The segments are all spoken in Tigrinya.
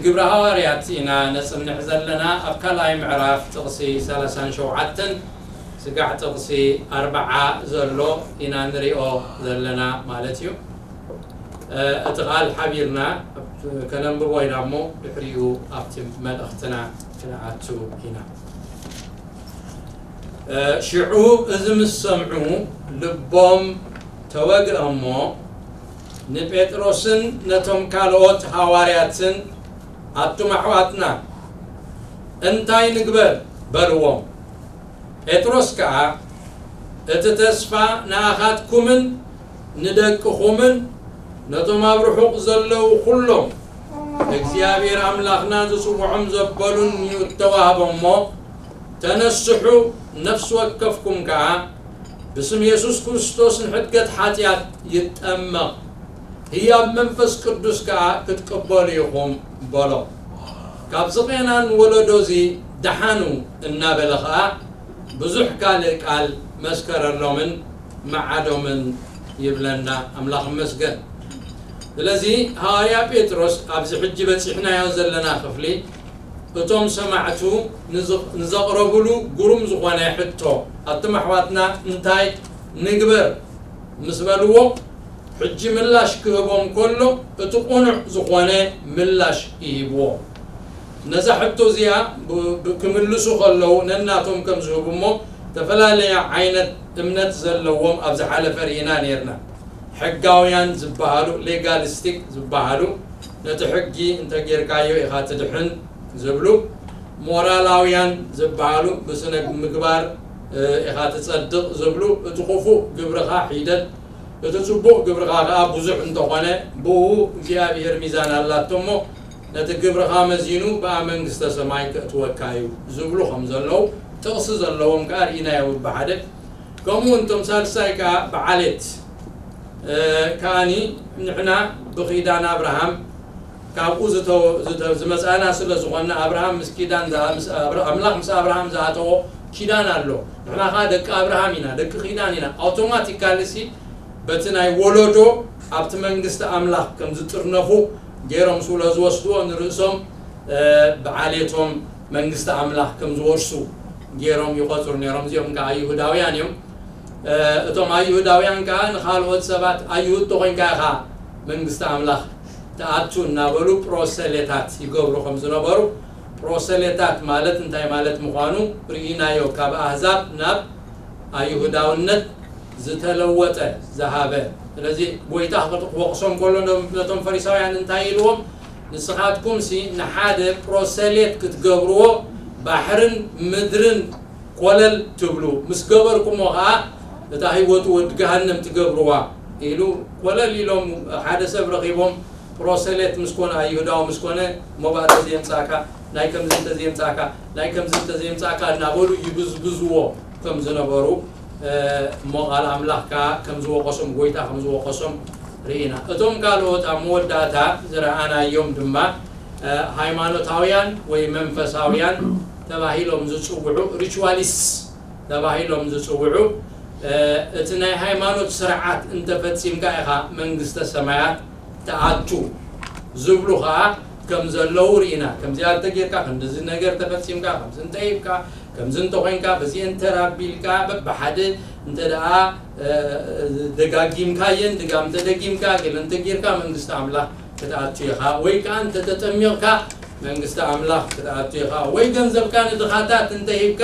ግብረ ሃዋርያት ኢና ነጽንዕ ዘለና። ኣብ ካልኣይ ምዕራፍ ጥቕሲ ሰላሳን ሸውዓተን ስጋዕ ጥቕሲ ኣርብዓ ዘሎ ኢና ንሪኦ ዘለና ማለት እዩ። እቲ ቃል ሓቢርና ከነንብቦ ኢና እሞ ድሕሪኡ ኣብቲ መልእኽትና ክንኣቱ ኢና። ሽዑ እዚ ምስ ሰምዑ ልቦም ተወግአ እሞ ንጴጥሮስን ነቶም ካልኦት ሃዋርያትን ኣቱም ኣሕዋትና እንታይ ንግበር በልዎም። ጴጥሮስ ከኣ እቲ ተስፋ ንኣኻትኩምን ንደቅኹምን ነቶም ኣብ ርሑቕ ዘለዉ ኩሎም እግዚኣብሔር ኣምላኽና ዝጽውዖም ዘበሉን እዩ እተዋህቦ እሞ ተነስሑ፣ ነፍሲ ወከፍኩም ከኣ ብስም የሱስ ክርስቶስ ንሕድገት ሓጢኣት ይጠመቕ፣ ህያብ መንፈስ ቅዱስ ከኣ ክትቅበሉ ኢኹም በሎ። ካብዚ ቄናን ወለዶዚ ደሓኑ እናበለ ኸኣ ብዙሕ ካልእ ቃል መስከረሎምን መዓዶምን ይብለና። ኣምላኽ ይመስገን። ስለዚ ሃዋርያ ጴጥሮስ ኣብዚ ሕጂ በጺሕናዮ ዘለና ክፍሊ እቶም ሰማዕቱ ንዘቕረቡሉ ግሩም ዝኾነ ሕቶ ኣቱም ኣሕዋትና እንታይ ንግበር ምስ በልዎ ሕጂ ምላሽ ክህቦም ከሎ እቲ ቅኑዕ ዝኾነ ምላሽ ይህብዎ። ነዛ ሕቶ እዚኣ ክምልሱ ከለዉ ነናቶም ከም ዝህቡ እሞ ዝተፈላለየ ዓይነት እምነት ዘለዎም ኣብ ዝሓለፈ ርኢና ነርና። ሕጋውያን ዝበሃሉ ሌጋሊስቲክ ዝበሃሉ ነቲ ሕጊ እንተጌርካዮ ኢኻ ትድሕን ዝብሉ፣ ሞራላውያን ዝበሃሉ ብስነ ምግባር ኢኻ ትጸድቕ ዝብሉ፣ እቲ ክፉእ ግብርኻ ሒደት እቲ ጽቡቕ ግብርኻ ከኣ ብዙሕ እንተኾነ ብኡ እግዚኣብሔር ሚዛን ኣላቶ እሞ ነቲ ግብርኻ መዚኑ ብኣ መንግስተ ሰማይ ከእትወካ እዩ ዝብሉ ከም ዘለዉ ጥቕሲ ዘለዎም ከኣ ርኢናዮ ብሓደ። ከምኡ እንቶም ሳልሳይ ከኣ ብዓሌት ከኣኒ ንሕና ብኺዳን ኣብርሃም ካብኡ ዝመፃእና ስለ ዝኾንና ኣብርሃም ምስ ኪዳን ኣምላኽ ምስ ኣብርሃም ዝኣተዎ ኪዳን ኣሎ። ንሕና ከዓ ደቂ ኣብርሃም ኢና፣ ደቂ ኪዳን ኢና። ኣውቶማቲካሊ ሲ በቲ ናይ ወለዶ ኣብቲ መንግስቲ ኣምላኽ ከም ዝጥርነፉ ገይሮም ስለ ዝወስድዎ ንርእሶም ብዓሌቶም መንግስቲ ኣምላኽ ከም ዝወርሱ ገይሮም ይቆፅሩ ነይሮም። እዚኦም ከዓ ይሁዳውያን እዮም። እቶም ኣይሁዳውያን ከዓ ንኻልኦት ሰባት ኣይሁድ ተኾይንካ ኢኻ መንግስቲ ኣምላኽ ትኣቱ እናበሉ ፕሮሰሌታት ይገብሩ ከም ዝነበሩ፣ ፕሮሰሌታት ማለት እንታይ ማለት ምዃኑ ርኢናዮ። ካብ ኣህዛብ ናብ ኣይሁዳውነት ዝተለወጠ ዝሃበ። ስለዚ ጎይታ ክወቕሶም ከሎ ነቶም ፈሪሳውያን እንታይ ኢልዎም? ንስኻትኩም ሲ ንሓደ ፕሮሰሌት ክትገብርዎ ባሕርን ምድርን ኮለል ትብሉ፣ ምስ ገበርኩሞ ኸዓ እታ ህይወቱ ወዲ ገሃነም ትገብርዋ ኢሉ ኮለል ኢሎም ሓደ ሰብ ረኺቦም ፕሮሰሌት ምስ ኮነ ኣይሁዳዊ ምስ ኮነ ሞባእ ተዘየምጻእካ ናይ ከምዚ እንተዘየምጻእካ ናይ ከምዚ እንተዘየምጻእካ እናበሉ ይብዝብዝዎ ከም ዝነበሩ እሞ ቃል ኣምላኽ ከኣ ከም ዝወቐሶም ጎይታ ከም ዝወቐሶም ርኢና። እቶም ካልኦት ኣብ መወዳእታ ዝረኣናዮም ድማ ሃይማኖታውያን ወይ መንፈሳውያን ተባሂሎም ዝጽውዑ ሪቹዋሊስት ተባሂሎም ዝጽውዑ እቲ ናይ ሃይማኖት ስርዓት እንተፈጺምካ ኢኻ መንግስተ ሰማያት ትኣቱ ዝብሉ ኸኣ ከም ዘለዉ ርኢና። ከምዚኣ እንተጌርካ ከምዚ ነገር ተፈጺምካ ከምዚ እንተሂብካ ከምዚ እንተኾይንካ በዚ እንተራቢልካ በብሓደ እንተ ደኣ ደጋጊምካየን ድጋም ተደጊምካ ገለ እንተጌርካ መንግስቲ ኣምላኽ ክትኣቱ ኢኻ ወይ ከዓ እንተተጠሚቕካ መንግስቲ ኣምላኽ ክትኣቱ ኢኻ ወይ ገንዘብካ ንድኻታት እንተሂብካ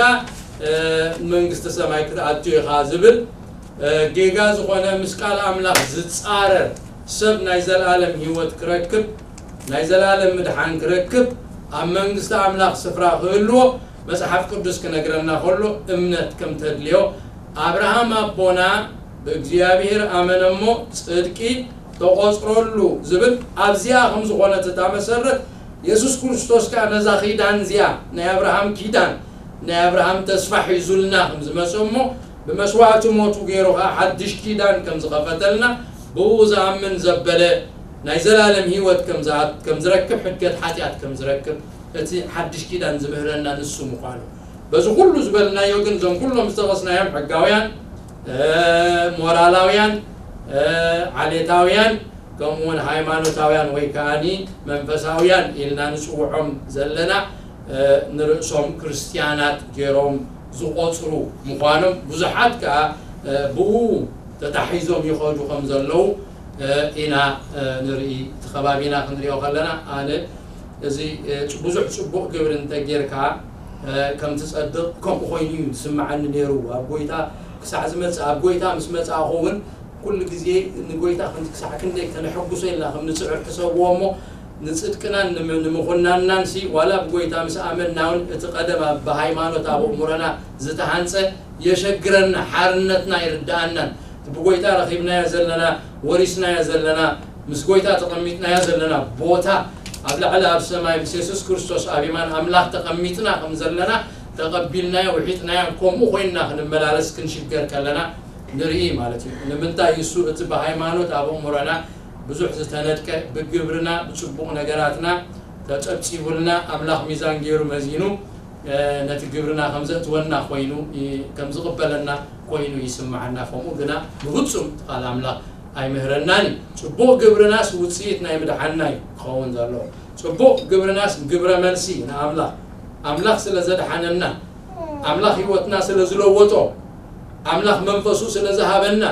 መንግስቲ ሰማይ ክትኣቱ ኢኻ ዝብል ጌጋ ዝኾነ ምስ ቃል ኣምላኽ ዝጻረር ሰብ ናይ ዘለኣለም ህይወት ክረክብ ናይ ዘለኣለም ምድሓን ክረክብ ኣብ መንግስቲ ኣምላኽ ስፍራ ክህልዎ መጽሓፍ ቅዱስ ክነግረና ከሎ እምነት ከም ተድልዮ ኣብርሃም ኣቦና ብእግዚኣብሔር ኣመነ እሞ ጽድቂ ተቖጽረሉ ዝብል ኣብዚኣ ከም ዝኾነት እታ መሰረት የሱስ ክርስቶስ ከኣ ነዛ ኪዳን እዚኣ ናይ ኣብርሃም ኪዳን ናይ ኣብርሃም ተስፋ ሒዙልና ከም ዝመጸ እሞ ብመስዋዕቲ ሞቱ ገይሩ ከኣ ሓድሽ ኪዳን ከም ዝኸፈተልና ብኡ ዝኣምን ዘበለ ናይ ዘላለም ህይወት ከም ዝረክብ ሕድገት ሓጢኣት ከም ዝረክብ እቲ ሓድሽ ኪዳን ዝምህረና ንሱ ምዃኑ በዚ ኩሉ ዝበልናዮ ግን እዞም ኩሎም ዝጠቐስናዮም ሕጋውያን ሞራላውያን ዓሌታውያን ከምኡውን ሃይማኖታውያን ወይ ከዓኒ መንፈሳውያን ኢልና ንጽውዖም ዘለና ንርእሶም ክርስትያናት ገይሮም ዝቖጽሩ ምዃኖም፣ ብዙሓት ከኣ ብኡ ተታሒዞም ይኸዱ ከም ዘለዉ ኢና ንርኢ። እቲ ከባቢና ክንሪኦ ከለና ኣነ እዚ ብዙሕ ጽቡቕ ግብሪ እንተጌርካ ከም ትጸድቕ ከምኡ ኮይኑ እዩ ዝስምዓኒ ነይሩ። ኣብ ጎይታ ክሳዕ ዝመጽእ፣ ኣብ ጎይታ ምስ መጻእኹ እውን ኩሉ ግዜ ንጎይታ ክሳዕ ክንደይ ክነሐጉሶ ኢልና ከም ንጽዕር ክሰብዎ እሞ ንጽድቅናን ንምኹናንናን ሲ ዋላ ብጎይታ ምስ ኣመንና እውን እቲ ቀደም ብሃይማኖት ኣብ ኣእምሮና ዝተሃንጸ የሸግረና፣ ሓርነትና ኣይርድኣናን። ብጎይታ ረኺብናዮ ዘለና፣ ወሪስናዮ ዘለና፣ ምስ ጎይታ ተቐሚጥናዮ ዘለና ቦታ ኣብ ላዕሊ ኣብ ሰማይ ምስ የሱስ ክርስቶስ ኣብ የማን ኣምላኽ ተቐሚጥና ከም ዘለና ተቐቢልናዮ፣ ውሒጥናዮ፣ ከምኡ ኮይንና ክንመላለስ ክንሽገር ከለና ንርኢ ማለት እዩ። ንምንታይ እሱ እቲ ብሃይማኖት ኣብ ኣእምሮና ብዙሕ ዝተነድቀ፣ ብግብርና ብጽቡቕ ነገራትና ተጸብጺቡልና ኣምላኽ ሚዛን ገይሩ መዚኑ ነቲ ግብርና ከም ዘእትወና ኮይኑ ከም ዝቕበለና ኮይኑ ይስምዓና። ከምኡ ግና ብፍጹም ቃል ኣምላኽ ኣይምህረናን እዩ። ጽቡቕ ግብርናስ ውጽኢት ናይ ምድሓንና እዩ ክኸውን ዘለዎ። ጽቡቕ ግብርናስ ግብረ መልሲ ንኣምላኽ፣ ኣምላኽ ስለ ዘድሓነና፣ ኣምላኽ ህይወትና ስለ ዝለወጦ፣ ኣምላኽ መንፈሱ ስለ ዝሃበና፣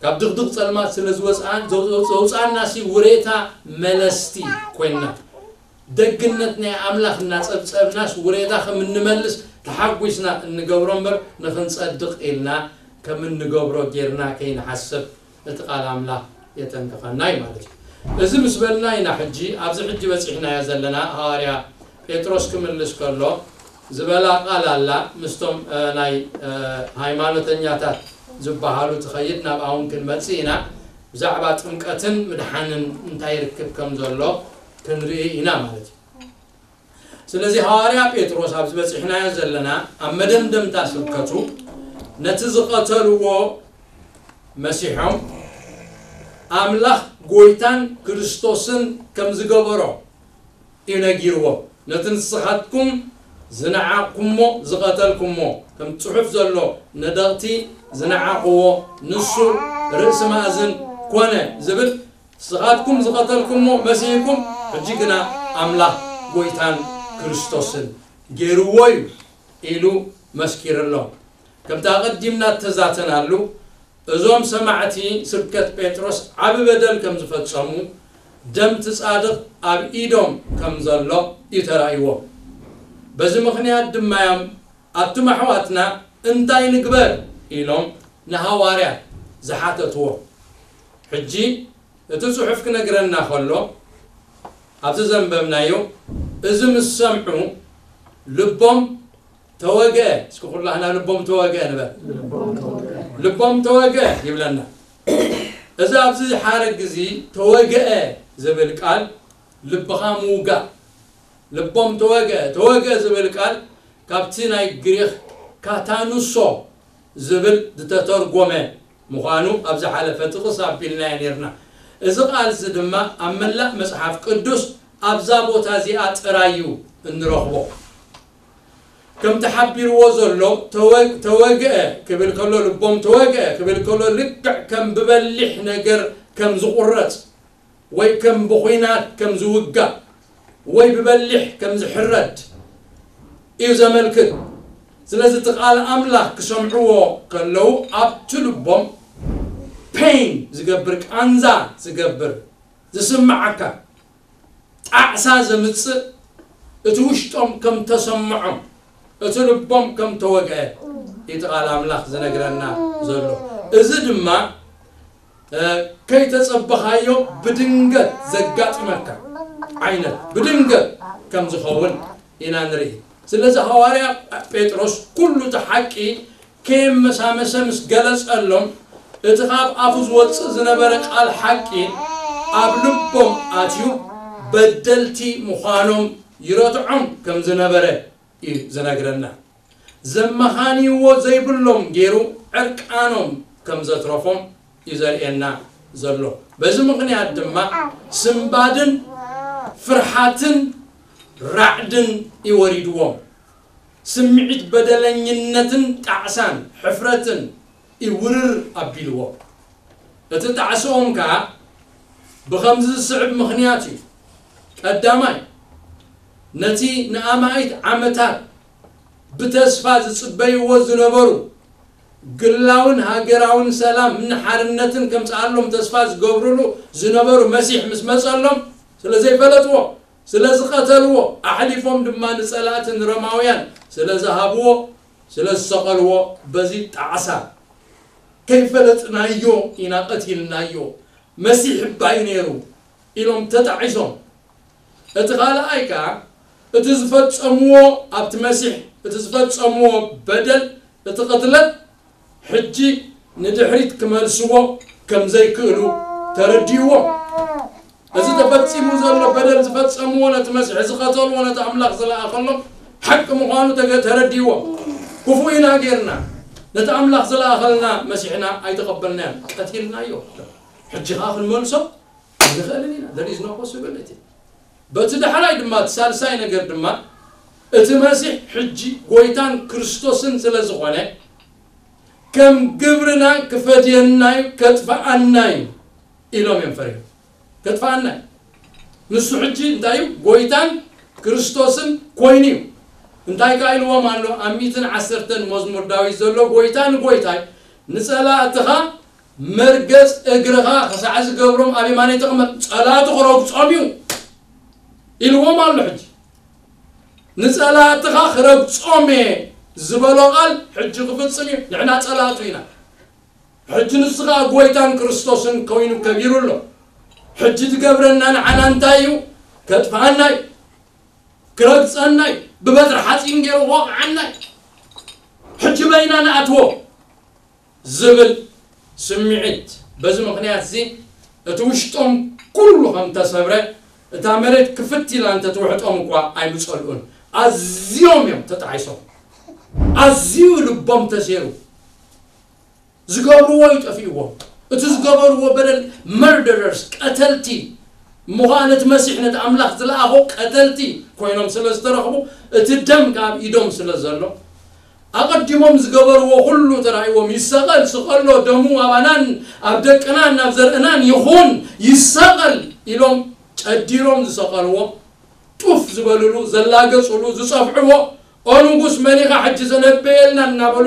ካብ ድቕድቕ ጸልማት ስለ ዝወጽኣን ዘውጽኣና ሲ ውሬታ መለስቲ ኮይንና፣ ደግነት ናይ ኣምላኽ እናጸብጸብናስ ውሬታ ከም እንመልስ ተሓጒስና እንገብሮ እምበር ንኽንጸድቕ ኢልና ከም እንገብሮ ጌርና ከይንሓስብ እቲ ቃል ኣምላኽ የጠንቅቐና እዩ ማለት እዩ። እዚ ምስ በልና ኢና ሕጂ ኣብዚ ሕጂ በጺሕናዮ ዘለና ሃዋርያ ጴጥሮስ ክምልስ ከሎ ዝበላ ቃል ኣላ። ምስቶም ናይ ሃይማኖተኛታት ዝበሃሉ ትኸይድ ናብኣ እውን ክንመጽእ ኢና። ብዛዕባ ጥምቀትን ምድሓንን እንታይ ርክብ ከም ዘሎ ክንርኢ ኢና ማለት እዩ። ስለዚ ሃዋርያ ጴጥሮስ ኣብዚ በጺሕናዮ ዘለና ኣብ መደምደምታ ስብከቱ ነቲ ዝቐተልዎ መሲሖም ኣምላኽ ጎይታን ክርስቶስን ከም ዝገበሮ እዩ ነጊርዎ። ነቲ ንስኻትኩም ዝነዓቕኩሞ ዝቐተልኩሞ፣ ከም ጽሑፍ ዘሎ ነደቕቲ ዝነዓቕዎ ንሱ ርእሲ ማእዝን ኮነ ዝብል ንስኻትኩም ዝቐተልኩሞ መሲሕኩም፣ ሕጂ ግና ኣምላኽ ጎይታን ክርስቶስን ገይርዎ እዩ ኢሉ መስኪርሎም። ከምቲ ኣቐዲምና እተዛተናሉ፣ እዞም ሰማዕቲ ስብከት ጴጥሮስ ዓቢ በደል ከም ዝፈጸሙ፣ ደም እቲ ጻድቕ ኣብ ኢዶም ከም ዘሎ እዩ ተራእይዎም። በዚ ምኽንያት ድማ እዮም ኣቱም ኣሕዋትና እንታይ ንግበር ኢሎም ንሃዋርያት ዝሓተትዎ። ሕጂ እቲ ጽሑፍ ክነግረና ከሎ ኣብዚ ዘንበብናዮ እዚ ምስ ሰምዑ ልቦም ተወግአ። እስኪ ኩላህና ልቦም ተወግአ ንበል። ልቦም ተወግአ ይብለና። እዚ ኣብዚ ሓረግ እዚ ተወግአ ዝብል ቃል ልብኻ ምውጋእ። ልቦም ተወግአ። ተወግአ ዝብል ቃል ካብቲ ናይ ግሪኽ ካታኑሶ ዝብል ዝተተርጎመ ምዃኑ ኣብ ዝሓለፈ ጥቕስ ኣቢልናዮ ኔርና። እዚ ቃል እዚ ድማ ኣብ መላእ መጽሓፍ ቅዱስ ኣብዛ ቦታ እዚኣ ጥራይ እዩ እንረኽቦ። ከም ተሓቢርዎ ዘሎ ተወ-፣ ተወግአ ክብል ከሎ፣ ልቦም ተወግአ ክብል ከሎ ልክዕ ከም ብበሊሕ ነገር ከም ዝቑረጽ ወይ ከም ብኹናት ከም ዝውጋእ ወይ ብበሊሕ ከም ዝሕረድ እዩ ዘመልክት። ስለዚ እቲ ቃል ኣምላኽ ክሰምዕዎ ከለዉ ኣብቲ ልቦም ፔን ዝገብር፣ ቃንዛ ዝገብር፣ ዝስምዓካ ጣዕሳ ዘምጽእ፣ እቲ ውሽጦም ከም ተሰምዖም፣ እቲ ልቦም ከም ተወግአ እቲ ቃል ኣምላኽ ዝነግረና ዘሎ። እዚ ድማ እ፣ ከይተጸበኻዮ ብድንገት ዘጋጥመካ ዓይነት ብድንገት ከም ዝኸውን ኢና ንርኢ። ስለዚ ሃዋርያ ጴጥሮስ ኩሉ እቲ ሓቂ ከየመሳመሰ ምስ ገለጸሎም፣ እቲ ካብ ኣፉ ዝወጽእ ዝነበረ ቃል ሓቂ ኣብ ልቦም ኣትዩ በደልቲ ምዃኖም ይረትዖም ከም ዝነበረ እዩ ዝነግረና። ዘመኻንይዎ ዘይብሎም ገይሩ ዕርቃኖም ከም ዘትረፎም እዩ ዘርእየና ዘሎ። በዚ ምኽንያት ድማ ስንባድን ፍርሓትን ራዕድን እዩ ወሪድዎም። ስምዒት በደለኝነትን ጣዕሳን ሕፍረትን እዩ ውርር ኣቢልዎም። እቲ ጣዕስኦም ከኣ ብኸምዚ ዝስዕብ ምኽንያት እዩ። ቀዳማይ፣ ነቲ ንኣማኢት ዓመታት ብተስፋ ዝጽበይዎ ዝነበሩ ግላውን ሃገራውን ሰላም ንሓርነትን ከምጽኣሎም ተስፋ ዝገብሩሉ ዝነበሩ መሲሕ ምስ መጸሎም ስለ ዘይፈለጥዎ፣ ስለ ዝቐተልዎ፣ ኣሕሊፎም ድማ ንጸላእቲ ንሮማውያን ስለ ዝሃብዎ፣ ስለ ዝሰቐልዎ፣ በዚ ጣዕሳ ከይፈለጥናዮ ኢና ቀቲልናዮ፣ መሲሕ እባ እዩ ነይሩ ኢሎም ተጣዒሶም። እቲ ካልኣይ ከኣ እቲ ዝፈጸምዎ ኣብቲ መሲሕ እቲ ዝፈጸምዎ በደል እቲ ቅትለት ሕጂ ንድሕሪት ክመልስዎ ከም ዘይክእሉ ተረዲእዎም። እዚ ተፈጺሙ ዘሎ በደል ዝፈጸምዎ ነቲ መሲሕ ዝቐተልዎ ነቲ ኣምላኽ ዝለኣኸሎም ሓቂ ምዃኑ ተገ- ተረዲእዎም። ክፉእ ኢና ጌርና፣ ነቲ ኣምላኽ ዝለኣኸልና መሲሕና ኣይተቐበልናዮን፣ ቀቲልናዮ። ሕጂ ኸኣ ክንመልሶ ኣይንኽእልን ኢና። There is no possibility። በቲ ዳሕራይ ድማ እቲ ሳልሳይ ነገር ድማ እቲ መሲሕ ሕጂ ጎይታን ክርስቶስን ስለ ዝኾነ ከም ግብርና ክፈድየና እዩ፣ ከጥፍኣና እዩ ኢሎም እዮም ፈሪሆም። ከጥፍኣና እዩ። ንሱ ሕጂ እንታይ እዩ? ጎይታን ክርስቶስን ኮይኑ እዩ። እንታይ ከኣ ኢልዎም ኣሎ? ኣብ ሚእትን ዓሰርተን መዝሙር ዳዊት ዘሎ ጎይታ ንጎይታይ ንጸላእትኻ መርገጽ እግርኻ ክሳዕ ዝገብሮም ኣብ የማነይ ተቐመጥ፣ ጸላእቱ ክረግጾም እዩ ኢልዎም ኣሎ። ሕጂ ንጸላእትኻ ክረግጾም እየ ዝበሎ ቃል ሕጂ ክፍጽም እዩ። ንሕና ጸላእቱ ኢና። ሕጂ ንሱ ኸኣ ጎይታን ክርስቶስን ኮይኑ ከቢሩ ኣሎ። ሕጂ ዝገብረና ንዓና እንታይ እዩ? ከጥፍኣና እዩ፣ ክረግጸና እዩ፣ ብበትሪ ሓጺን ገይሩ ክወቕዓና እዩ። ሕጂ በይና ንኣትዎ ዝብል ስምዒት። በዚ ምኽንያት እዚ እቲ ውሽጦም ኩሉ ከም ተሰብረ፣ እታ መሬት ክፍት ኢላ እንተትውሕጦም እኳ ኣይምጸልኡን። ኣዝዮም እዮም ተጣዒሶም። ኣዝዩ ልቦም ተሴሩ። ዝገብርዎ እዩ ጠፊእዎም። እቲ ዝገበርዎ በደል፣ መርደረርስ፣ ቀተልቲ፣ እሞ ኸኣ ነቲ መሲሕ ነቲ ኣምላኽ ዝለኣኾ ቀተልቲ ኮይኖም ስለ ዝተረኽቡ፣ እቲ ደም ካብ ኢዶም ስለ ዘሎ፣ ኣቐዲሞም ዝገበርዎ ኩሉ ተራእይዎም። ይሰቐል፣ ስቐሎ፣ ደሙ ኣባናን ኣብ ደቅናን ኣብ ዘርእናን ይኹን፣ ይሰቐል ኢሎም ጨዲሮም ዝሰቐልዎ፣ ጡፍ ዝበልሉ፣ ዘላገጹሉ፣ ዝጸፍዕዎ፣ "ኦ ንጉስ፣ መን ኢኻ ሕጂ ዘነበየልና?" እናበሉ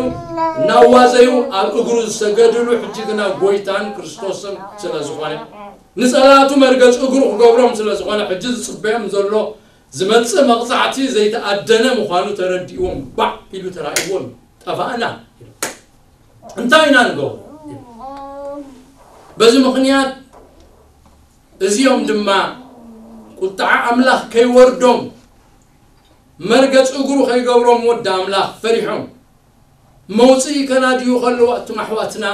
እናዋዘዩ ኣብ እግሩ ዝሰገድሉ፣ ሕጂ ግና ጎይታን ክርስቶስን ስለ ዝኾነ፣ ንጸላእቱ መርገጽ እግሩ ክገብሮም ስለ ዝኾነ፣ ሕጂ ዝጽበዮም ዘሎ ዝመጽእ መቕጻዕቲ ዘይተኣደነ ምዃኑ ተረዲእዎም፣ ባዕ ኢሉ ተራእይዎም፣ "ጠፋእና። እንታይ ኢና ንገብሮ?" በዚ ምኽንያት እዚኦም ድማ ቁጥዓ ኣምላኽ ከይወርዶም፣ መርገጽ እግሩ ከይገብሮም ወዲ ኣምላኽ ፈሪሖም፣ መውጽኢ ከናድዩ ከለዉ፣ ኣቱም ኣሕዋትና፣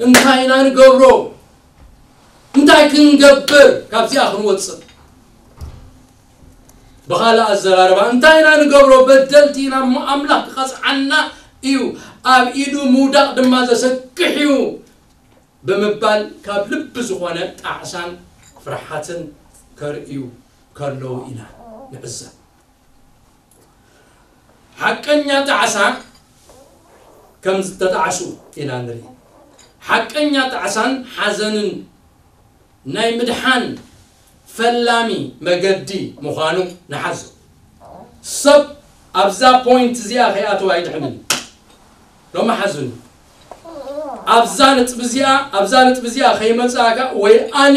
እንታይ ኢና ንገብሮ? እንታይ ክንገብር ካብዚኣ ክንወጽእ? ብኻልእ ኣዘራርባ፣ እንታይ ኢና ንገብሮ? በደልቲ ኢና እሞ፣ ኣምላኽ ክቐጽዓና እዩ፣ ኣብ ኢዱ ምውዳቕ ድማ ዘሰክሕ እዩ ብምባል፣ ካብ ልቢ ዝኾነ ጣዕሳን ፍርሓትን ከርእዩ ከለዉ ኢና ንዕዘብ። ሓቀኛ ጣዕሳ ከም ዝተጣዕሱ ኢና ንርኢ። ሓቀኛ ጣዕሳን ሓዘንን ናይ ምድሓን ፈላሚ መገዲ ምዃኑ ንሓዞ። ሰብ ኣብዛ ፖይንት እዚኣ ከይኣተወ ኣይድሕንን። ሎሚ ሓዙኒ። ኣብዛ ነጥቢ እዚኣ፣ ኣብዛ ነጥቢ እዚኣ ከይመጻእካ ወይ ኣነ